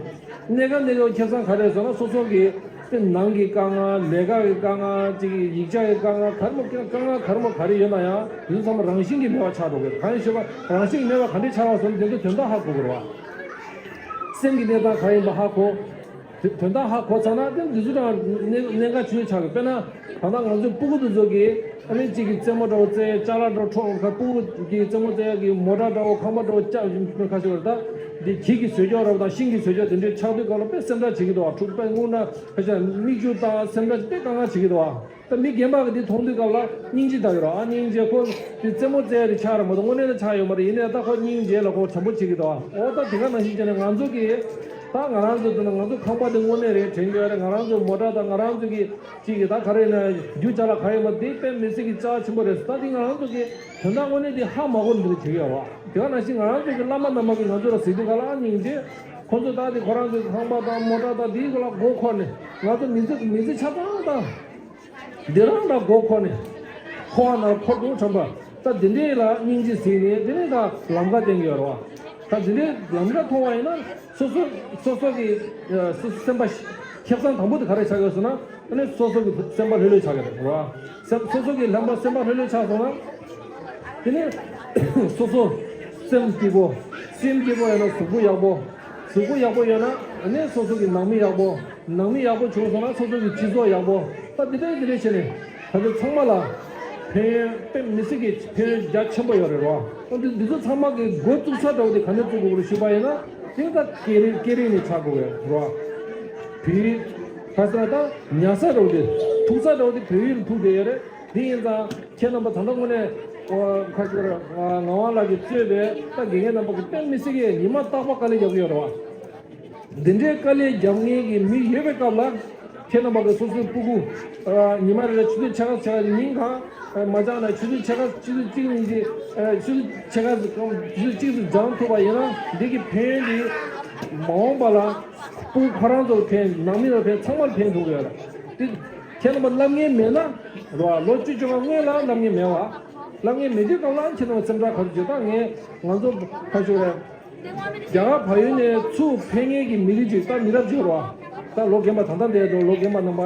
གནས་སྐབས་གནས་སྐབས་ཁེ་བཟང་ག་རེ་ཟེར་ན། སོ་སོ་གི་དེ་ནང་གི་དཀའ་ངལ། ལས་ཀ་གི་དཀའ་ངལ། ཅིག་གི་ཡིག་ཆ་གི་དཀའ་ངལ། ག་རེ་མོ་དཀའ་ངལ་ག་རེ་མོ་ག་རེ་ཡོད་ན་ཡང་དེ་ཚོ་ཚང་མ་རང་བཞིན་གྱིས་མེད་པ་ཆགས་འགྲོ་གི་རེད། གང་ཡིན་ཞུས་པ་རང་བཞིན་གྱིས་མེད་པ་ག་འདྲས་ཆགས་པ་ཟེར་ན། དེ་ཚོ་དོན་དག་ཧ་གོ་དགོས་རེད་བ། སེམས་ཀྱི་གནས་སྟངས་ག་རེ་ཡིན་པ་ཧ་གོ། དོན་དག་ཧ་གོ་ཚར་ན་དེ་འདི་ཚོ་དང་གནད་གནད་འགག་ཆེ་ཤོས་ཆགས་ཀྱི། དཔེར་ན་ད་ལྟ་ང་ཚོའི་སྤུ་གུ་དེ་ཚོ་གིས་ཨ་ནི་གཅིག་གི་རྩེད་མོ་འདྲ་བོ་རྩེ། ཅ་ལག་འདྲ་བོ་འཕྲོག་ག་སྤུ་གུ་གིས་རྩེད་མོ་རྩེ་ཡག་གི་མོ་ཊ་འདྲ་བོ་ཁང་པ་འདྲ་བོ་ཅག་ཁ་ཤས་བར་ད་འདི་གྱི་གི་བཟོས་ཅོག་ར་བ་དང་ཤིང་གི་བཟོས་ཅོག་དེ་འདྲའི་ཆགས་དུས་སྐབས་ལ་དཔེ་སེམས་ཁྲལ་བྱེད་ཀྱི་འདུག་བ། འཕྲོག་པའི་དངོས་གནས་ཁ་ཤས་མིག་ཆུ་བཏང་སེམས་ཁྲལ་དཔེ་དཀའ་ངལ་བྱེད་ཀྱི་འདུག་བ། ད་མི་རྒན་པ་གི་འདི་མཐོང་དུས་སྐབས་ལ་སྙིང་རྗེ་ལྟ་གི་རོ། ཨ་སྙིང་རྗེ། ཁོ་འདི་རྩེད་མོ་རྩེ་ཡ་དེ་ཆགས་ར་མ་གཏོགས་དངོས་གནས་ལ་ཆགས་ཡོད་མ་རེད། ཡིན་ནའི་ད་ཁོ་སྙིང་རྗེ་ལ་ཁོ་བྱམས་པོ་བྱེད་ཀྱི་འདུག་ཨ། འོ་ད་དེ་ག་ནང་བཞིན་བྱས་ནས་ང་ཚོ་གིས་ད་ང་རང་ཚོ་འདི་ན་ང་ཚོ་ཁང་པ་དེ་དངོས་གནས་རེད་དྲན་གྱི་ཡོད་རེད། ང་རང་ཚོ་མོ་ཊ་དང་ང་རང་ཚོ་གི་གཅིག་གི་ད་ག་རེ་ཡིན་ན་རྒྱུ་ཅ་ལག་ག་རེ་ཡིན་པ་དེ་དཔེ་མི་སྲིད་ཀྱི་རྩ་ཆེན་པོ་རེད། ད་དེ་ང་རང་ཚོ་གི་དོན་དག་དངོས་གནས་དེ་ཧ་མ་གོ་འདི་འདྲ་བྱེད་ཀྱི་ཡོད་རེད་བ། དེ་ག་ནང་བཞིན་ང་རང་ཚོ་གི་བླ་མ་རྣམ་པ་གིས་ང་ཚོ་ལ་ཟེར་དུས་ག་ལ་ཨ་སྙིང་རྗེ། ཁོ་ཚོ་ད་དེ་ཁོ་རང་ཚོའི་ཁང་པ་དང་མོ་ཊ་དང་དེའི་སྐོར་ལ་མགོ་འཁོར་ནས་ང་ཚོ་མི་ཚེ་མི་ཚེ་ཆ་ཚང་དང་། འདི་རང་ལ་མགོ་འཁོར་ནས་འཁོར་བ་ན་འཁོར་དུ་ཁྲམ་པ། ད་འདི་འདྲའི་ལ་སྙིང་རྗེ་ཟིན་ནས་འདི་ནས་ད་ལམ་ཁ་བསྟན་གྱི་ཡོད་རེད་བ། ད་འདི་འདྲའི་ལམ་ཁ་མཐོང་བ་ཡིན་ན་སོ་སོ་སོ་སོ་གི་ཨ་སོ་སོ་སེམས་པ་ཁེ་བཟང་དང་པོ་དེ་ག་རེ་ཆགས་ཡོད་ཟེར་ན། ཨ་ནི་སོ་སོ་གི་སེམས་པ་ལྷོད་ལྷོད་ཆགས་ཀྱི་རེད་བ། སེམས་སོ་སོ་གི་ལྷན་པ་སེམས་པ་ལྷོད་ལྷོད་ཆགས་སོང་ན། དེ་ནས་སོ་སོ་སེམས་སྐྱིད་པོ། སེམས་སྐྱིད་པོ་ཡོད་ན་གཟུགས་པོ་ཡག་པོ། གཟུགས་པོ་ཡག་པོ་ཡོད་ན་ཨ་ནི་སོ་སོ་གི་ནང་མི་ཡག་པོ། ནང་མི་ཡག་པོ་བྱུང་སོང་ན་སོ་སོ་གི་སྤྱི་ཚོགས་ཡག་པོ། ད་འདི་འདྲའི་འདི་འདྲའི་བྱས་ནས་ང་ཚོ་ཚང་མ་ལ་ཕན་ཡོན་དཔེ་མི་སྲིད་ཀྱི་ཕན་ཡོན་རྒྱ་ཆེན་པོ་ཡོད་རེད་བ། ཨ་འདི་འདི་ཚོ་ཚང་མ་གི་འགོ་བཙུགས་ས་འདྲ་བོ་དེ་ག་ནས་བཙུགས་དགོས་རེད་ཞུས་པ་ཡིན་ན། དེ་ད་སྐད་རིགས་སྐད་རིགས་ནས་ཆགས་དགོས་རེད་བ། བོད་ཡིག་ཁ་ས་ད་ཉར་ས་འདྲ་བོ་དེ་ཐུག་ས་འདྲ་བོ་དེ་བོད་ཡིག་ལ་ཐུག་བསྡད་ཡོད་རེད། དེ་ཡིན་ཙང་ཁྱེད་རྣམ་པ་ད་ལྟ་དངོས་གནས་ཁ་ཤོར་ངག་དབང་ལགས་ཀྱིས་གཙོས་པའི་ད་དགེ་རྒན་རྣམ་པ་གི་དཔེ་མི་སྲིད་ཀྱི་ཉི་མ་རྟག་པར་དཀའ་ལས་རྒྱག་གི་ཡོད་རེད་བ། འདི་འདྲའི་དཀའ་ལས་རྒྱག་མཁན་གྱི་མི་ཡོད་པའི་སྐབས་ལ་ཁྱེད་རྣམ་པ་གི་སོ་སོའི་སྤུ་གུ་ཉི་མ་རེ་རེ་ཆུ་ཚོད་ཕྱེད་ཀ་ཕྱེད་ཀ་ཉིན་གང་མ་སྦྱངས་ན་ཆུ་ཚོད་ཕྱེད་ཀ་ཆུ་ཚོད་གཅིག་གཉིས་ཀྱི་ཆུ་ཚོད་ཕྱེད་ཀ་ཆུ་ཚོད་གཅིག་ཏུ་སྦྱང་ཐུབ་པ་ཡིན་ན་འདི་གི་ཕན་ཡོན་འདི་མ་འོངས་པ་ལ་སྤུ་གུ་ཁོ་རང་ཚོར་ཕན། ནང་མི་ལ་ཕན། ཚང་མར་ཕན་ཐོགས་ཀྱི་ཡོད་རེད། དེ་ཁྱེད་རྣམ་པ་བསླབ་མཁན་མེད་ན་རོ། ལོ་བཅུ་བཅོ་ལྔ་སྔོན་ལ་བསླབ་མཁན་མེད་བ། བསླབ་མཁན་མེད་དུས་སྐབས་ལ་ཁྱེད་རྣམ་པ་སེམས་ཁྲལ་ག་རེ་བྱེད། ད་ངས་ང་ཚོ་ཁ་ཤོར་རེད། རྒྱ་གར་བལ་ཡུལ་ནས་ཚུར་ཕེབས་མཁན་གྱི་མི་རིགས་ཅིག་ད་མི་རབས་ཅིག་ཡོད་རེད་བ། ད་ལོ་རྒན་པ་ད་ལྟ་འདས་འགྲོ་ལོ་རྒན་པ་རྣམ་པ།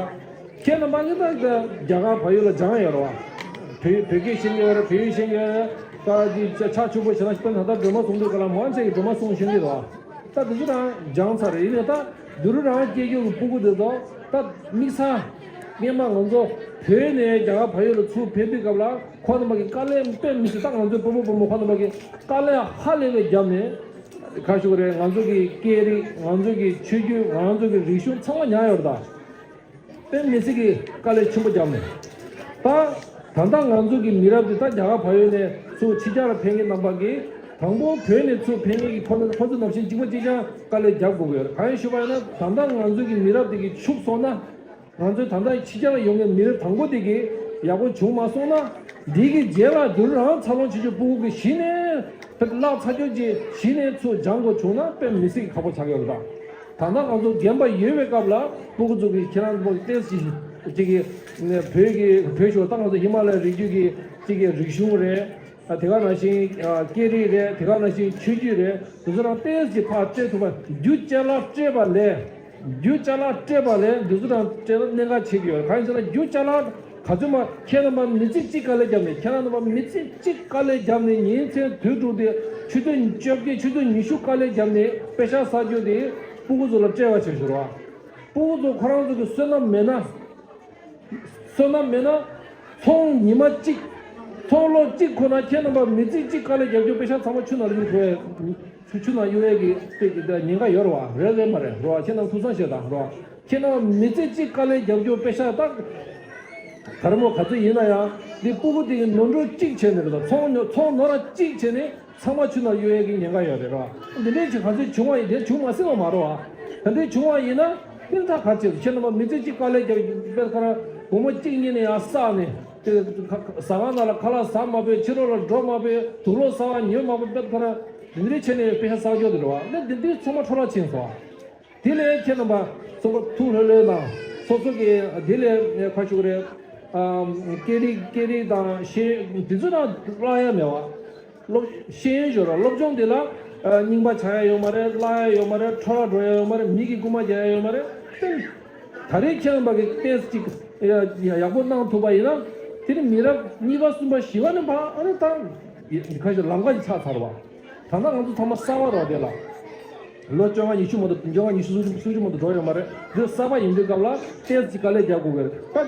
ཁྱེད་རྣམ་པ་ནི་ད་རྒྱ་གར་བལ་ཡུལ་ལ་སྦྱངས་ཡོད་རེད་བ། བོད་བོད་སྐད་ཤེས་ཀྱི་ཡོད་རེད། བོད་ཡིག་ཤེས་ཀྱི་ཡོད་རེད། ད་འདི་ཆ་ཆ་ཆུ་བོ་བྱས་ན་ད་ལྟ་སྒྲོལ་མ་གསུང་དུས་སྐབས་ལ་མང་ཆེ་གིས་སྒྲོལ་མ་གསུང་ཤེས་ཀྱི་རེད་བ། ད་འདི་ཚོ་རང་སྦྱངས་ཚར་རེད། ཡིན་ནའི་ད་འདི་རུ་རང་སྐྱེས་རྒྱུ་གི་སྤུ་གུ་དེ་ཚོ་ད་དམིགས་བསལ་སྔོན་མ་ང་ཚོ་བོད་ནས་རྒྱ་གར་བལ་ཡུལ་ལ་ཚུར་ཕེབས་དུས་སྐབས་ལ་ཁོ་རྣམ་པ་གི་དཀའ་ལས་དཔེ་མི་སྲིད། ད་ང་ཚོའི་སྤོ་བོ་སྤོ་མོ་ཁོ་རྣམ་པ་གི་དཀའ་ལས་ཧ་ལས་པའི་རྒྱབ་ནས་ག་ཞུ་གི་རེད། ང་ཚོ་གི་སྐད་རིགས། ང་ཚོ་གི་ཆོས་བརྒྱུད། ང་ཚོ་གི་རིག་གཞུང་ཚང་མ་ཉར་ཡོད་རེད་ད། དཔེ་མི་སྲིད་ཀྱི་དཀའ་ལས་ཆེན་པོ་བརྒྱབ་ནས། ད་ད་ལྟ་ང་ཚོ་གི་མི་རབས་འདི་ད་རྒྱ་གར་བལ་ཡུལ་ནས་ཚུར་ཕྱི་རྒྱལ་ལ་ཕེབས་མཁན་རྣམ་པ་གིས་དང་པོ་བོད་ནས་ཚུར་ཕེབས་མཁན་གྱི་ཁོ་ཚོ་ཁོ་ཚོ་ནང་བཞིན་གཅིག་པ་གཅིག་རྐྱང་དཀའ་ལས་རྒྱབ་དགོས་ཀྱི་ཡོད་རེད། གང་ཡིན་ཞུས་པ་ཡིན་ན་ད་ལྟ་ང་ཚོ་གི་མི་རབས་འདི་གི་ཕྱུག་སོང་ན། ང་ཚོའི་ད་ལྟ་ཕྱི་རྒྱལ་ལ་ཡོང་མཁན་མི་རབས་དང་པོ་དེ་གི་ཡག་པོ་བྱུང་མ་སོང་ན། འདི་གི་རྗེས་ལ་དུ་རང་འཚར་ལོངས་བྱེད་རྒྱུ་སྤུ་གུ་གི་གཞི་ནས་བརླག་ཚར་རྒྱུ་གི་གཞི་ནས་ཚུར་སྦྱང་དགོས་བྱུང་ན་དཔེ་མི་སྲིད་ཀྱི་ཁག་པོ་ཆགས་ཡོད་རེད་ད། ད་ལྟ་ང་ཚོ་རྒན་པ་ཡོད་པའི་སྐབས་ལ་སྤུ་གུ་ཚོ་གིས་ཁྱེད་རང་ཚོ་ཏོག་ཙམ་ཅིག་གི་བོད་ཀྱི་བོད་ཤོར་ད་ང་ཚོ་ཧི་མ་ལ་ཡའི་རི་རྒྱུད་ཀྱི་ཅིག་གི་རིག་གཞུང་རེད། དེ་ག་ནང་བཞིན་སྐད་རིགས་རེད། དེ་ག་ནང་བཞིན་ཆོས་བརྒྱུད་རེད། དེ་ཚོ་རང་ཏོག་ཙམ་ཅིག་ཕར་སྤྲད་ཐུབ་པ། རྒྱུ་ཅ་ལག་སྤྲད་པ་ལས། རྒྱུ་ཅ་ལག་སྤྲད་པ་ལས་འདི་ཚོ་དང་སྤྲད་ན་གནད་འགག་ཆེ་གི་ཡོད། གང་ཡིན་ཟེར་ན་རྒྱུ་ཅ་ལག་ག་ཚོད་མ་ཁྱེད་རྣམ་པ་མི་ཚེ་གཅིག་དཀའ་ལས་བརྒྱབ་ནས། ཁྱེད་རང་རྣམ་པ་མི་ཚེ་གཅིག་དཀའ་ལས་བརྒྱབ་ནས་ཉིན་མཚན་དུས་དྲུག་དེ་ཆུ་ཚོད་བཅོ་བརྒྱད་ཆུ་ཚོད་ཉི་ཤུ་དཀའ་ལས་བརྒྱབ་ནས་པེ་ཤག་བསགས་རྒྱུ་དེ་སྤུ་གུ་ཚོ་ལ་སྤྲད་པ་བྱེད་ཤོར་བ། སྤུ་གུ་ཚོ་ཁོ་རང་ཚོ་གི་བསོད་ནམས་མེད་ན། བསོད་ནམས་མེད་ན། ཚོང་ཉི་མ་གཅིག་ཚོང་ལོ་གཅིག་ཁོ་ན་ཁྱེད་རྣམ་པ་མི་ཚེ་གཅིག་དཀའ་ལས་རྒྱབ་རྒྱུ་པེ་ཤག་ཚང་མ་ཆུ་ནང་གཡུག་ཐུབ་ཡས། ཆུ་ཆུ་ནང་གཡུག་ཡས་ཀྱི་ཉེན་ཁ་ཡོད་རེད་བ། རེད་རེད་མ་རེད་རོ། ཁྱེད་རྣམ་ཐུགས་བསམ་བཞེས་དང་རོ། ཁྱེད་རྣམ་མི་ཚེ་གཅིག་དཀའ་ལས་རྒྱབ་རྒྱུ་པེ་ཤག་ད་ག་རེ་མོ་ག་ཚོད་ཡིན་ན་ཡང་འདི་སྤུ་གུ་དེ་གི་ནོར་འཁྲུལ་གཅིག་བྱས་ནས་རེད་ད། ཚོང་ཚོང་ནོར་ར་གཅིག་བྱས་ནས། ཚང་མ་ཆུ་ནང་གཡུག་ཡས་ཀྱི་ཉེན་ཁ་ཡོད་རེད་རོ། འདི་འདྲའི་ཅིག་ག་ཚོད་བྱུང་བ་ཡིན། དེ་བྱུང་མ་སྲིད་པ་མ་རེད་བ། ད་འདྲའི་བྱུང་བ་ཡིན་ན་ནི་ད་ག་ཅེས་ཁྱེད་རྣམ་པ་མི་ཚེ་གཅིག་དཀའ་ལས་རྒྱབ་པའི་ཁ་ར་སྒོར་མོ་གཅིག་གཉིས་ནས་ཡང་བསགས་ནས་དེ་ཟ་ཁང་ནང་ལ་ཁ་ལག་ཟ་མ་ཕོད། ཕྱི་རོལ་ལ་འགྲོ་མ་ཕོད། དུག་ལོག་ཟ་བ་ཉོ་མ་ཕོད་པའི་ཁ་ར་འདི་འདྲའི་བྱས་ནས་པེ་ཤག་བསགས་རྒྱུ་དེ་རེད་བ། ནི་འདི་འདི་ཚང་མ་འཕྲོ་བརླག་ཕྱིན་སོང་བ། དེ་ལས་ཁྱེད་རྣམ་པ་ཚང་མ་ཐུགས་ལྷོད་ལྷོད་དང་སོ་སོ་གི་དེ་ལས་ཁ་ཤུགས་རེད། སྐད་རིགས་སྐད་རིགས་དང་ཤེས་འདི་ཚོ་དང་བརླག་ཡ་མེད་བ། སློབ་ཤེས་ཡོན་ཞོར་ལ་སློབ་སྦྱོང་འདི་ལ་རྙིང་པ་ཆགས་ཡ་ཡོད་མ་རེད། བརླག་ཡ་ཡོད་མ་རེད། འཕྲོ་བརླག་འགྲོ་ཡ་ཡོད་མ་རེད། མི་གི་རྐུ་མ་རྒྱག་ཡ་ཡོད་མ་རེད། ད་རེས་ཁྱེད་རྣམ་པ་གི་ཏོག་ཙམ་ཅིག་ཡག་པོ་གནང་ཐུབ་པ་ཡིན་ན། དེ་ནི་མི་རབས་གཉིས་པ་གསུམ་པ་བཞི་པ་ནས་ཕར་ཨ་ནི་ད་ཁ་ཤས་ལམ་ཁ་ཞིག་ཆགས་ཚར་བ། ད་ལྟ་ང་ཚོ་ཚང་མ་གསར་པ་རེད་དེ་ལ། ལོ་བཅོ་ལྔ་ཉི་ཤུ་མ་གཏོགས། བཅོ་ལྔ་ཉི་ཤུ་སུམ་ཅུ་མ་གཏོགས་འགྲོ་ཡོད་མ་རེད། འདི་གསར་པ་ཡིན་དུས་སྐབས་ལ་ཏོག་ཙམ་དཀའ་ལས་རྒྱག་དགོས་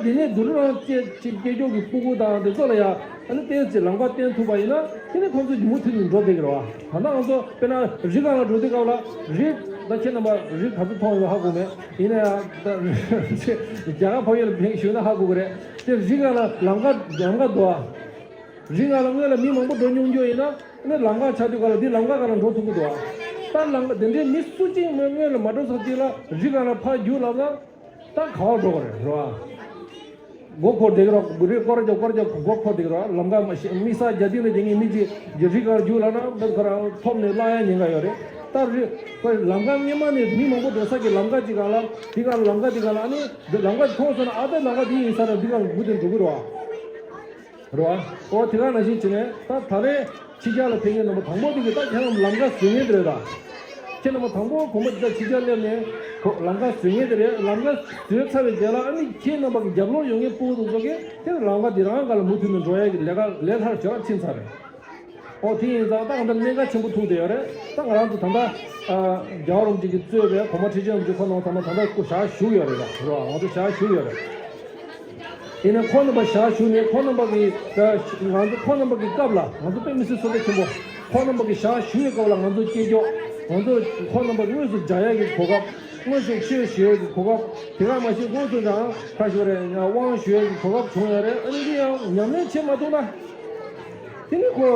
ཀྱི་རེད། ད་དེ་ནས་དུ་རུ་རང་སྐྱེ་སྐྱེ་སྐྱེ་སྐྱོ་གི་སྤུ་གུ་དང་དེ་ཚོ་ལ་ཡ་ཨ་ནི་ཏོག་ཙམ་ལམ་ཁ་བསྟན་ཐུབ་པ་ཡིན་ན། དེ་ནས་ཁོང་ཚོ་མུ་མཐུད་ནས་འགྲོ་བསྡད་ཀྱི་རེད་བ། ད་ལྟ་ང་ཚོ་དཔེར་ན་རི་སྒང་ལ་འགྲོ་དུས་སྐབས་ལ། རི་ད་ཁྱེད་རྣམ་པ་རི་ག་ཚོད་མཐོང་ཡོད་ཧ་གོ་མེད། ཡིན་ན་ཡང་ད་རྒྱ་གར་བག་ཡོད་ལ་ཕེབས་ཞུས་ན་ཧ་གོ་གི་རེད། དེ་རི་སྒང་ལ་ལམ་ཁ་ལམ་ཁ་འདུག་ཨ། རི་སྒང་ལ་སྔོན་ལ་མི་མང་པོ་འགྲོ་མྱོང་རྒྱུ་ཡིན་ན། ཨ་ནི་ལམ་ཁ་ཆགས་དུས་སྒང་ལ་འདི་ལམ་ཁ་སྒང་ལ་འགྲོ་ཐུབ་ཀྱི་འདུག་ཨ། ད་ལམ་ཁ་དེ་འདྲའི་མི་སུ་གཅིག་སྔོན་སྔོན་ལ་མ་འགྲོ་ས་ཅིག་ལ་རི་སྒང་ལ་ཕར་རྒྱུགས་ལབ་ན། ད་ག་པར་འགྲོ་གི་རེད། རེད་བ། མགོ་འཁོར་བསྡད་ཀྱི་རེད། རི་སྐོར་རྒྱབ་སྐོར་རྒྱབ་མགོ་འཁོར་བསྡད་ཀྱི་རེད་བ། ལམ་ཁ་མ་ཤེས། དམིགས་བསལ་རྒྱ་སྡིངས་ལ་བསྡད་མཁན་མི་གཅིག་གིས་རི་སྒང་རྒྱུགས་ལབ་ན། དཔེ་ཁོ་རང་ཐོབ་ནས་བརླག་ཡ་ཉེན་ཁ་ཡོད་རེད། ད་རི་ཁོ་ལམ་ཁ་སྔོན་མ་ནས་མི་མང་པོ་འགྲོ་ས་གི་ལམ་ཁ་ཅིག་སྒང་ལ། འདི་སྒང་ལ་ལམ་ཁ་འདི་སྒང་ལ་ཨ་ནི་འདི་ལམ་ཁ་མཐོང་སོང་ན། ཨ་ད་ལམ་ཁ་འདི་ཡིན་ས་རེད། འདི་སྒང་ལ་མུ་མཐུད་འགྲོ་གི་རེད་བ། རེད་བ། ཨོ་དེ་ག་ནང་བཞིན་བྱས་ནས་ད་ད་རེས་ཕྱི་རྒྱལ་ལ་ཕེབས་མཁན་རྣམ་པ་དང་པོ་དེ་གི་ད་ཁྱེད་རྣམས་ལམ་ཁ་བཟོ་མཁན་དེ་རེད་ད། ཁྱེད་རྣམ་པ་དང་པོ་གོམ་པ་འདི་ད་ཕྱི་རྒྱལ་སླེབས་ནས་ཁོ་ལམ་ཁ་བཟོ་མཁན་དེ་རེད། ལམ་ཁ་བཟོས་ཚར་བའི་རྗེས་ལ་ཨ་ནི་ཁྱེད་རྣམ་པ་གི་རྒྱབ་ལོགས་ཡོད་མཁན་སྤུ་གུ་དེ་ཚོ་གིས་དེ་ལམ་ཁ་འདི་རང་སྒང་ལ་མུ་མཐུད་ནས་འགྲོ་ཡ་གི་ལས་ཀ་ལས་སླ་ཇེ་ཕྱིན་ཚར་རེད། ཨོ་དེ་ཡིན་ཙང་ད་ང་ཚོ་གནད་འགག་ཆེན་པོ་ཐུག་བསྡད་ཡོད་རེད། ད་ང་རང་ཚོ་ད་ལྟ་ཨ་རྒྱལ་བ་རིན་པོ་ཆེ་གིས་གཙོས་པའི་གོང་མ་ཁྲི་ཆེན་རིན་པོ་ཆེ་ཁོང་རྣམ་ཚང་མ་ད་ལྟ་སྐུ་ཞབས་ཞུ་ཡོད་རེད་ད། རེད་བ། ང་ཚོ་ཞབས་ཞུ་ཡོད་རེད། ཡིན་ནའི་ཁོང་རྣམ་པ་ཞབས་ཞུ་ནས་ཁོང་རྣམ་པ་གི་ང་ཚོ་ཁོང་རྣམ་པ་གི་སྐབས་ལ་ང་ཚོ་དཔེ་མི་སྲིད་བསོད་བདེ་ཆེན་པོ། ཁོང་རྣམ་པ་གི་ཞབས་ཞུ་བའི་སྐབས་ལ་ང་ཚོ་སྐྱེ་སྐྱོ། ང་ཚོ་ཁོང་རྣམ་པ་དངོས་སུ་མཇལ་ཡ་གི་གོ་སྐབས། དངོས་སུ་ཆོས་ཞུ་ཡ་གི་གོ་སྐབས། དེ་ག་མ་ཟད་དངོས་སུ་ཀྱང་ཁ་ཤོར་རེ་དབང་ཞུ་ཡ་གི་གོ་སྐབས་བྱུང་ཡོད་རེད། ཨ་ནི་འདི་ཡང་ཉམས་ལེན་བྱེད་མ་ཐུབ་ན། དེ་ནི་ཁོ་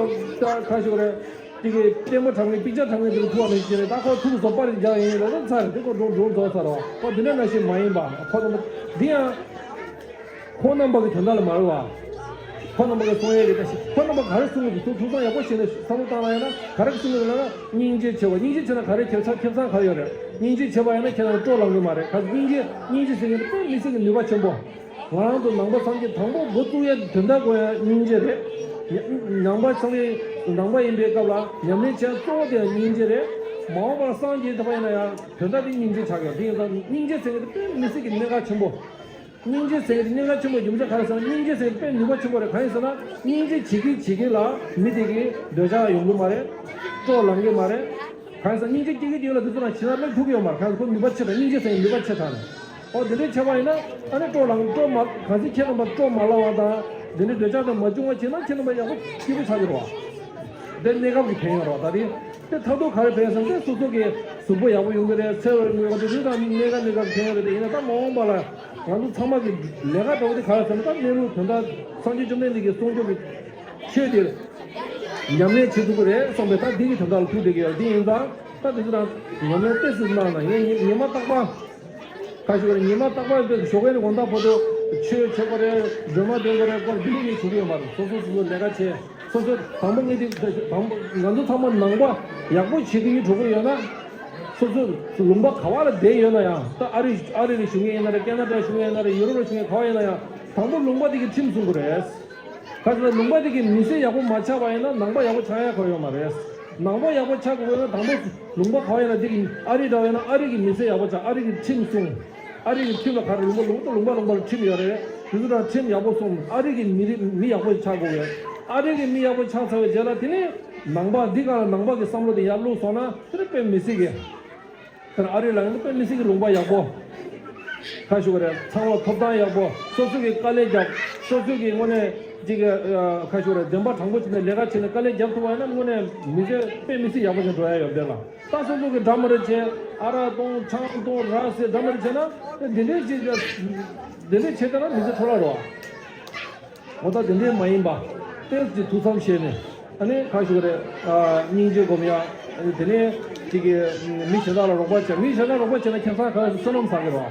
ད་ཁ་ཤོར་རེ། དེ་གི་ལྟད་མོ་འཁྲབ་མཁན་པིག་ཅར་འཁྲབ་མཁན་དེ་ལ་ཐུག་པ་མེད་ཅེས་རེད། ད་ཁོ་ཐུག་བཟོ་པར་རྒྱག་ཡིན་ལ་ད་ཚར་དེ་ཁོ་འགྲོ་འགྲོ་རྫོགས་ཚར་བ། ཁོ་དེ་འདྲ་ནང་བཞིན་མ་ཡིན་པ། ཁོ་ཚོ་འདི་ཡང་ཁོང་རྣམ་པ་གི་དོན་དག་ལ་མ་རེད་བ། ཁོང་རྣམ་པ་གི་གསུང་ཡས་ཀྱི་ད་ཤི་ཁོང་རྣམ་པ་ག་རེ་གསུང་གི་འདུག་ཐུགས་ཐུགས་བསམ་ཡག་པོ་བྱས་ནས་བསམ་བློ་བཏང་ན་ཡང་ན་ག་རེ་གསུང་གི་འདུག་ལབ་ན། སྙིང་རྗེ་ཆེ་བ། སྙིང་རྗེ་ཆེ་ན་ག་རེ་ཁེ་ཆ་ཁེ་བཟང་ག་རེ་ཡོད་རེད། སྙིང་རྗེ་ཆེ་བ་ཡིན་ན་ཁྱེད་རང་སྤྲོ་ལངས་གི་མ་རེད། ག་སྙིང་རྗེ་སྙིང་རྗེ་ཟེར་མཁན་དེ་དཔེ་མི་སྲིད་ཀྱི་ནུས་པ་ཆེན་པོ། ང་རང་ཚོ་ནང་པ་སངས་རྒྱས་དང་པོ་འགོ་བཙུགས་ཡས་དོན་དག་དགོས་ཡ་སྙིང་རྗེ་རེད། ནང་པ་སངས་རྒྱས་ནང་པ་ཡིན་པའི་སྐབས་ལ་ཉམས་ལེན་བྱེད་ཡ་གཙོ་བོ་དེ་ཡང་སྙིང་རྗེ་རེད། མ་འོངས་པར་སངས་རྒྱས་ཐུབ་པ་ཡིན་ན་ཡང་དོན་དག་དེ་སྙིང་རྗེ་ཆགས་ཡོད། དེ་ཡིན་ཙང་སྙིང་རྗེ་ཟེར་མཁན་དེ་དཔེ་མི་སྲིད་ཀྱི་གནད་འགག་ཆེན་པོ། སྙིང་རྗེ་ཟེར་མཁན་དེ་གནད་འགག་ཆེན་པོ་རྒྱུ་མཚན་ག་རེ་ཟེར་ན། སྙིང་རྗེ་ཟེར་མཁན་དཔེ་ནུས་པ་ཆེན་པོ་རེད། གང་ཡིན་ཟེར་ན་སྙིང་རྗེ་བྱེད་ཀྱིན་བྱེད་ཀྱིན་ལ་མི་དེ་གི་འདོད་ཆགས་ཡོང་གི་མ་རེད། སྤྲོ་ལངས་ཀྱི་མ་རེད། གང་ཡིན་ཟེར་ན་སྙིང་རྗེ་སྐྱེ་གི་དེ་ལ་དེ་ཚོ་ན་ཕྱི་ནང་སླེབས་ཐུབ་ཀྱི་ཡོད་མ་རེད། གང་ཡིན་ཁོ་ནུས་པ་ཆེ་དྲགས། སྙིང་རྗེ་ཟེར་མཁན་ནུས་པ་ཆེ་དྲགས་ནས། ཨོ་དེ་འདྲའི་ཆེ་བ་ཡིན་ན་ཨ་ནི་སྤྲོ་ལངས་སྤྲོ་མ་གང་ཟེར་ཁྱེད་རྣམ་པ་སྤྲོ་མ་ལངས་བ་དང་དེ་འདྲའི་འདོད་ཆགས་དང་མ་བྱུང་བ་བྱས་ན་ཁྱེད་རྣམ་པ་ཡག་པོ་སྐྱིད་པོ་ཆགས་ཀྱི་རེད་བ། དེ་གནས་སྐབས་ཀྱི་ཕན་ཡོན་རེད་བ། ད་རེས་དེ་མཐར་ཐུག་ག་རེ་ཕན་ཡོན་ཟེར་ན་དེ་སོ་སོ་གི་གཟུགས་པོ་ཡག་པོ་ཡོང་གི་རེད། ཚེ་བར་ཡོང་གི་རེད། དེ་དུས་ད་གནས་སྐབས་གནས་སྐབས་ཕན་ཡོན་རེད། དེ་ཡིན་ན་ད་མ་འོངས་པ་ལ་ང་ཚོ་ཚང་མ་གི་ལས་ཀ་འདྲ་བོ་དེ་ག་རེ་ཟེར་ན། ད་གནས་ལུགས་དོན་དག་སངས་རྒྱས་བཅོམ་ལྡན་འདས་ཀྱི་གསུང་ཆོས་ཀྱི་ཆོས་དེ་ཉམས་ལེན་བྱེད་ཐུབ་ཀྱི་རེད་བསམ་པའི་ད་འདི་གི་དོན་དག་ལ་ཐུག་བསྡད་ཀྱི་ཡོད། དེ་ཡིན་ཙང་ད་དེ་ཚོ་དང་ཉམས་ལེན་ཏོག་ཙམ་གནང་ན། ངས་ཉི་ཉི་མ་རྟག་པར་ཁ་ཤོར་རེ་ཉི་མ་རྟག་པར་དེ་ཞོགས་ཀའི་དགོང་དག་བར་དུ་ཆོས་བྱེད་དགོས་རེད། སྒྲོལ་མ་འདོན་དགོས་རེད། སྐོར་འདི་ནས་ངས་བྱེད་ཀྱི་ཡོད་མ་རེད། སོ་སོ་སོ་སོ་ལས་ཀ་བྱེད། སོ་སོ་དང་པོ་ངས་དེ་དང་པོ་ང་ཚོ་ཚང་མ་ནང་པ་ཡག་པོ་བྱེད་ཀྱི་ཡོད་འགྲོ་གི་ཡོད་ན། སོ་སོ་ལུང་པ་ག་བ་ལ་བསྡད་ཡོད་ན་ཡང་། ད་ཨ་རི་ཨ་རི་ལ་བཞུགས་མཁན་ཡིན་ན་རེད། ཀེ་ན་ཌ་ལ་བཞུགས་མཁན་ཡིན་ན་རེད། ཡུ་རོབ་ལ་བཞུགས་མཁན་ག་བ་ཡིན་ན་ཡང་། དང་པོ་ལུང་པ་དེ་གི་ཁྲིམས་སྲུང་དགོས་རེད། ག་ཚོད་ལ་ལུང་པ་དེ་གི་མི་སེར་ཡག་པོ་མ་ཆགས་པ་ཡིན་ན་ནང་པ་ཡག་པོ་ཆགས་ཡ་གང་ཡོད་མ་རེད། ནང་པ་ཡག་པོ་ཆགས་དགོས་ན་དང་པོ་ལུང་པ་ག་བ་ཡིན་ན་དེ་གི་ཨ་རི་འདྲ་བ་ཡིན་ན་ཨ་རི་གི་མི་སེར་ཡག་པོ་ཆགས། ཨ་རི་གི་ཁྲིམས་སྲུང་། ཨ་རི་གི་ཁྲིམས་ལ་ག་རེ་ལུང་པ་ལུང་པ་ལུང་པ་ལུང་པ་ལ་ཁྲིམས་ཡོད་རེད། དེ་ཚོ་དང་ཁྲིམས་ཡག་པོ་སྲུང་། ཨ་རི་གི་མི་རིགས་མི་ཡག་པོ་ཆགས་དགོས་རེད། ཨ་རི་གི་མི་ཡག་པོ་ཆགས་ཚར་བའི་རྗེས་ལ་དེ་ནས་ནང་པ་འདི་ག་ལ་ནང་པ་གི་བསམ་བློ་དེ་ཡར་བླུགས་སོང་ན་དེ་ནི་དཔེ་མི་སྲིད་གི། དེར་ཨ་རི་ལ་ཡང་དཔེ་མི་སྲིད་ཀྱི་ལུང་པ་ཡག་པོ། ཁ་ཞུ་གི་རེད། ཚང་མ་ཐོབ་ཐང་ཡག་པོ། སོ་སོ་གི་དཀའ་ལས་རྒྱབ། སོ་སོ་གི་དངོས་གནས་ཅིག་གི་ཁ་ཞུ་གི་རེད། བདེན་པ་དྲང་པོ་བྱས་ནས་ལས་ཀ་བྱས་ནས་དཀའ་ལས་རྒྱབ་ཐུབ་པ་ཡིན་ན་དངོས་གནས་མི་ཚེ་དཔེ་མི་སྲིད་ཡག་པོ་ཞིག་འགྲོ་ཡ་ཡོད་དེ་ལ། ད་སོ་སོ་གི་འདྲ་མི་འདྲ་བྱས། ཨ་ར་གཏོང་ཆང་གཏོང་ར་ཟེར་འདྲ་མི་འདྲ་བྱས་ན་འདི་འདྲའི་ཅིག་འདི་འདྲའི་བྱས་བསྡད་ན་མི་ཚེ་འཕྲོ་བརླག་འགྲོ་བ། འོ་ད་དེ་འདྲའི་མ་ཡིན་པ། ཏོག་ཙམ་ཐུགས་བསམ་བཞེས་ནས། ཨ་ནི་ཁ་ཞུ་གི་རེད། ཨ་སྙིང་རྗེ་སྒོམ་ཡ། ཨ་ནི་དེ་ནས་ཅིག་གི་མི་གཞན་དག་ལ་རོགས་པ་བྱས། མི་གཞན་དག་རོགས་པ་བྱས་ན་ཁྱེད་ཚང་ག་བསོད་ནམས་བསགས་ཀྱི་རེད་བ།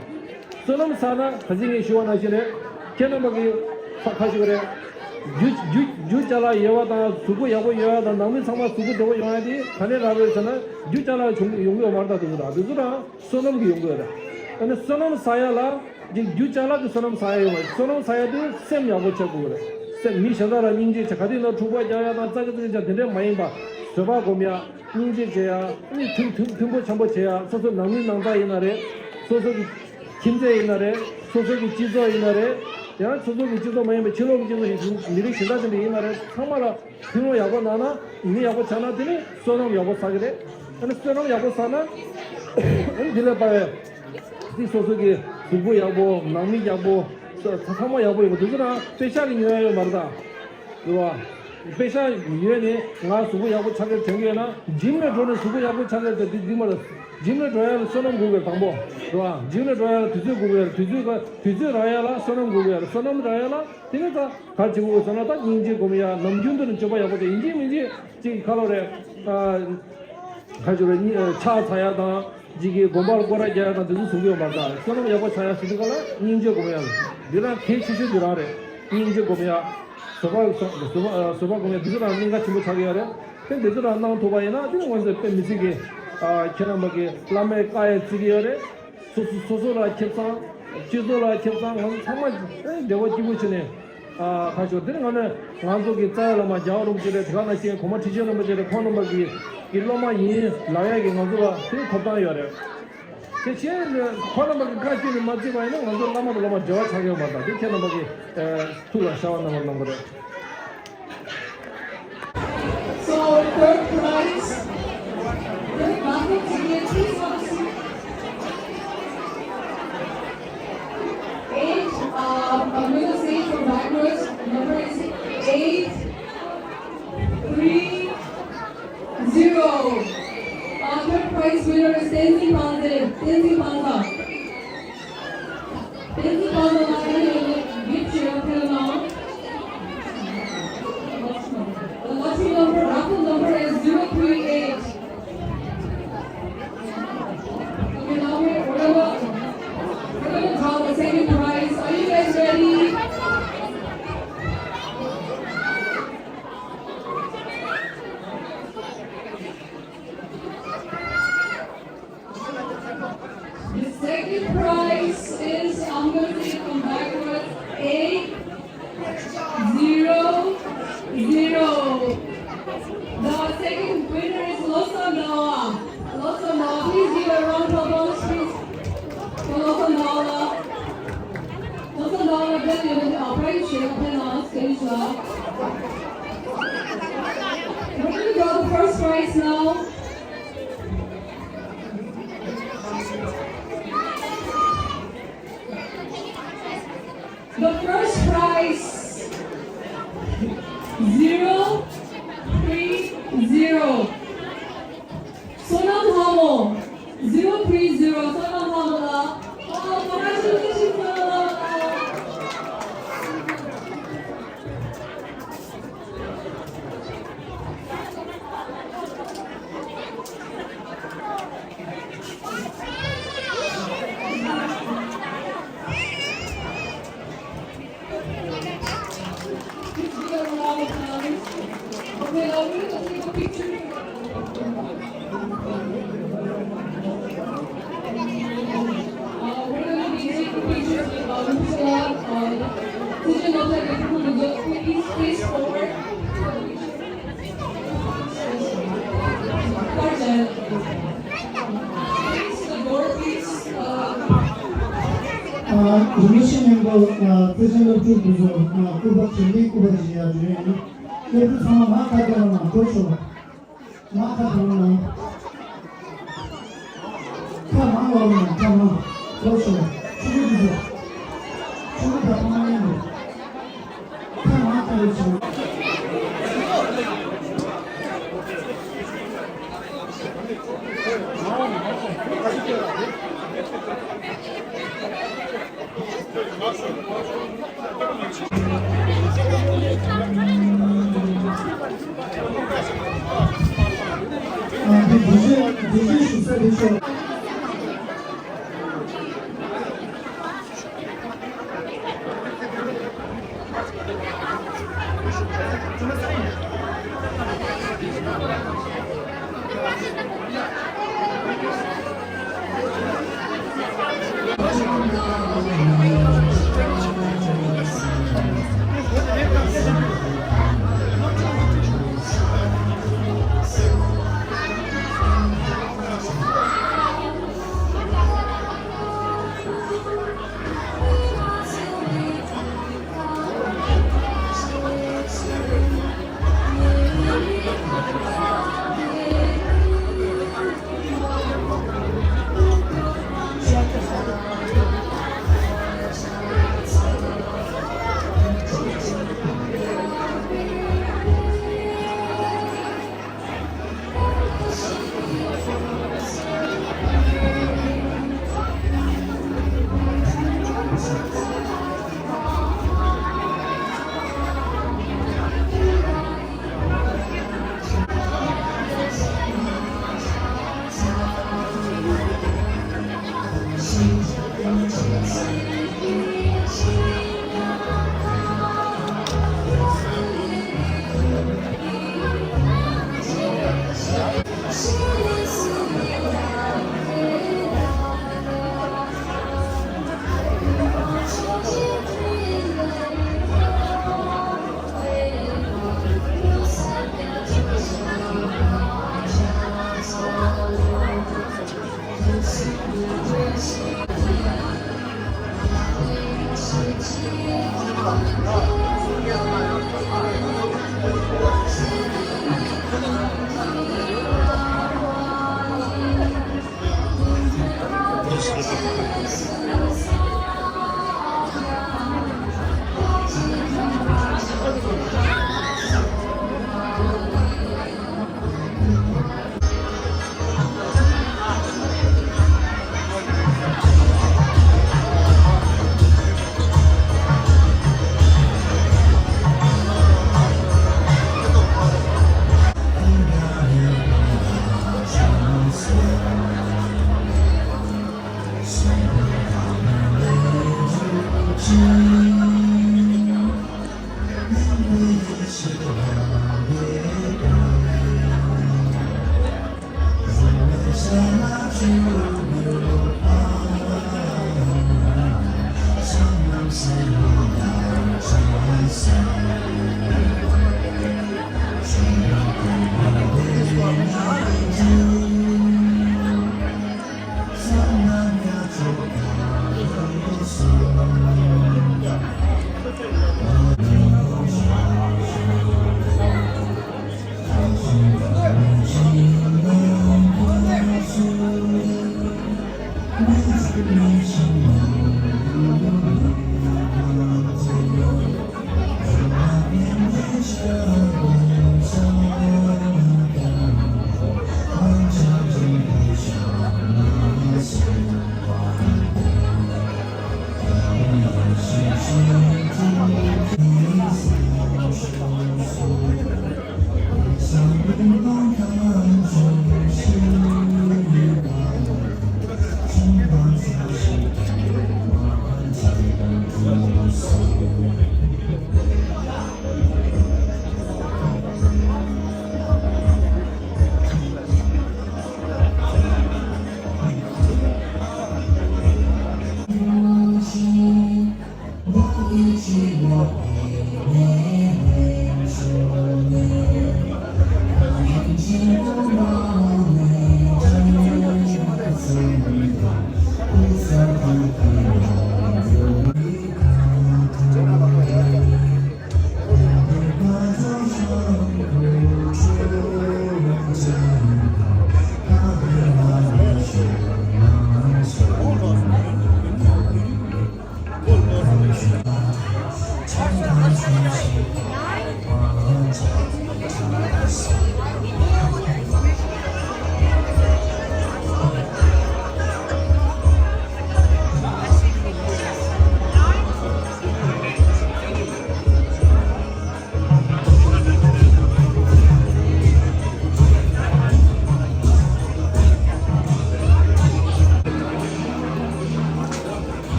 བསོད་ནམས་བསགས་ན་ག་ཚིག་ངས་ཞུ་བ་ནང་བཞིན་རེད། ཁྱེད་རྣམ་པ་གི་ཁ་ཁ་ཞུ་གི་རེད། རྒྱུ་རྒྱུ་རྒྱུ་ཅ་ལག་ཡོད་པ་དང་གཟུགས་པོ་ཡག་པོ་ཡོད་པ་དང་ནང་མི་ཚང་མ་གཟུགས་པོ་བདེ་པོ་ཡོང་ཡ་དེ་ག་ནས་རག་རེད་ཟེར་ན། རྒྱུ་ཅ་ལག་བྱུང་ཡོང་གི་ཡོད་མ་རེད། ད་དེ་ཚོ་དང་དེ་ཚོ་དང་བསོད་ནམས་ཀྱིས་ཡོང་གི་ཡོད་རེད། ཨ་ནི་བསོད་ནམས་བསགས་ཡ་ལ། འདི་རྒྱུ་ཅ་ལག་གི་བསོད་ནམས་བསགས་ཡ་ཡོད་མ་རེད། བསོད་ནམས་བསགས་ཡ་དེ་སེམས་ཡག་པོ་བྱེད་དགོས་རེད། སེམས་མི་གཞན་དག་ལ་སྙིང་རྗེ་བྱ། ག་དུས་ན་འཁྲུག་པ་རྒྱག་ཡ་དང་ཙག་གི་ཙིག་བྱ་དེ་འདྲས་མ་ཡིན་པ། བཟོད་པ་སྒོམ་ཡ། སྙིང་རྗེ་བྱེད་ཡ། ཨ་ནི་མཐུན་མཐུན་མཐུན་པོ་འཆམ་པོ་བྱེད་ཡ། སོ་སོ་ནང་མི་ནང་ཚགས་ཡིན་ན་རེད། སོ་སོ་གི་ཁྱིམ་མཚེས་ཡིན་ན་རེད། སོ་སོ་གི་སྤྱི་ཚོགས་ཡིན་ན་རེད། ཡང་སོ་སོ་གི་སྤྱི་ཚོགས་མ་ཡིན་པའི་ཕྱི་ལོགས་ཀྱི་སྤྱི་ཚོགས་ཡིན། མི་རིགས་གཞན་དག་དེ་འདྲ་ཡིན་ན་རེད། ཚང་མ་ལ་ཕན་ཡོན་ཡག་པོ་གནང་ན། མི་ཡག་པོ་ཆགས་ན་དེ་ནི་བསོད་ནམས་ཡག་པོ་བསགས་ཀྱི་རེད། ཨ་ནི་བསོད་ནམས་ཡག་པོ་བསགས་ན་ཨ་ནི་དེ་ལས་དཔག་པའི་དེ་སོ་སོ་གི་གཟུགས་པོ་ཡག་པོ། ནང་མི་ཡག་པོ། ཚ་ཚང་མ་ཡག་པོ་ཡོད་པ་དེ་ཚོ་རང་པེ་ཤག་གི་ཉོ་ཡ་ཡོད་མ་རེད་ད། རེད་བ། པེ་ཤག་ཡོད་ནས་ང་གཟུགས་པོ་ཡག་པོ་ཆགས་ཀྱི་དྲན་གྱི་ཡོད་ན། ཇིམ་ལ་འགྲོ་ནས་གཟུགས་པོ་ཡག་པོ་ཆགས་ཀྱི་དེ་འདི་མ་རེད། ཇིམ་ལ་འགྲོ་ཡ་ལ་བསོད་ནམས་དགོས་པའི་དང་པོ། རེད་བ། ཇིམ་ལ་འགྲོ་ཡ་ལ་དུས་ཚོད་དགོས་པའི། དུས་ཚོད་དུས་ཚོད་རག་ཡ་ལ་བསོད་ནམས་དགོས་པའི། བསོད་ནམས་རག་ཡ་ལ་དེ་ནས་ད་ག་བྱེད་དགོས་ཟེར་ན། ད་སྙིང་རྗེ་སྒོམ་ཡ། ནམ་རྒྱུན་དུ་ནི་སྤྱོད་པ་ཡག་པོ་བྱེད། ཡིན་གཅིག་མིན་གཅིག་ཅིག་ག་ལོ་རེད། ཨ། ག་ཅིག་རེད། ཕྱག་འཚལ་ཡ་དང་། ཅིག་གི་དགོན་པར་སྐོར་ར་རྒྱག་ཡ་དང་དེ་ཚོ་ཟུག་གི་ཡོད་མ་རེད། ད་བསོད་ནམས་ཡག་པོ་ཆགས་ཡ་ཟེར་དུས་ག་ལ་སྙིང་རྗེ་སྒོམ་ཡ། འདི་རང་གལ་ཆེ་ཤོས་འདི་རང་རེད། སྙིང་རྗེ་སྒོམ་ཡ། བཟོད་པ་བཟོད་པ་བཟོད་པ་སྒོམ་ཡ། འདི་ཚོ་རང་གནད་འགག་ཆེན་པོ་ཆགས་ཀྱི་ཡོད་རེད། དེ་འདི་ཚོ་རང་གནང་ཐུབ་པ་ཡིན་ན་དེ་ང་ཚོ་དཔེ་མི་སྲིད་ཀྱི། ཨ། ཁྱེད་རྣམ་པ་གི་བླ་མའི་བཀའ་ཡང་བརྩི་གི་ཡོད་རེད། སོ་སོ་སོ་སོ་ལ་ཁེ་བཟང་། སྤྱི་ཚོགས་ལ་ཁེ་བཟང་། ང་ཚོ་ཚང་མ་བདེ་བ་སྐྱིད་པོ་བྱས་ནས། ཨ། ཁ་ཤོར་དེ་ནི་ང་ནི་ང་ཚོ་གི་རྩ་བའི་བླ་མ་རྒྱལ་བ་རིན་པོ་ཆེ་རེད། དེ་ག་ནང་བཞིན་གོང་མ་ཁྲི་ཆེན་རིན་པོ་ཆེ་རེད། ཁོང་རྣམ་པ་གི་གི་སློབ་མ་ཡིན་ལབ་ཡ་གི་ང་ཚོ་ལ་དེ་ཐོབ་ཐང་ཡོད་རེད། དེ་བྱས་ནས་ཁོང་རྣམ་པ་གི་བཀའ་བཀྱོན་ནས་མ་བརྩིས་པ་ཡིན་ན་ང་ཚོ་བླ་མ་དང་སློབ་མ་འབྲེལ་བ་ཆགས་ཀྱི་ཡོད་མ་རེད། ད་དེ་ཁྱེད་རྣམ་པ་གི་ཐུགས་ལ་ཤར་བ་གནང་བར་གནང་གི་རེད། So, third prize, the Bhagavad Gita, please have a seat. Eight, uh, I'm gonna say it from backwards. Number is eight three zero. Uh, third prize winner is Tenzin Panze. Tenzin Panza. Thank you, Father Michael, and give to your prayer now. The lucky number, raffle number is zero three eight. Okay, now we're, we're gonna, we're gonna draw the second prize. Are you guys ready? The second prize is, I'm going to say it from backwards, eight zero zero. The second winner is Losanawa. Losanawa, please give a round of applause, please, for Losanawa. Losanawa, then you will, uh, prize share, then, uh, stage, uh, we're going to draw the first prize now. The first prize, zero three zero. Sonam Hamo, zero three zero, Sonam Hamo la. Oh, congratulations, Sonam Hamo. Uh, we're gonna be taking pictures with, uh, Lucia, uh, Lucia Lopez, please, please forward. Please, the door, please, uh. ཨ། རིན་པོ་ཆེ་མཉམ་པོ། ཨ། བརྩེ་ཆེན་སློབ་ཕྲུག་དེ་ཚོ། ཨ། སྐུ་པར་བྱིན་པའི་སྐུ་པར་བྱིན་ཡ་བྱོན་ཡོད། སློབ་ཕྲུག་ཚང་མ་མར་ཁ་བརྡ་གནང་། འགྲོ་ཤོག་མར་ཁ་བརྡ་གནང་། ཁ་མར་ལོག་གནང་། ཁ་མར། འགྲོ་ཤོག་ཕྲུ་གུ་དེ་ཚོ། ཕྲུ་གུ་དང་ཕ་མ་མཉམ་དུ། ཁ་མར་ཁ་ལོག་བྱོན།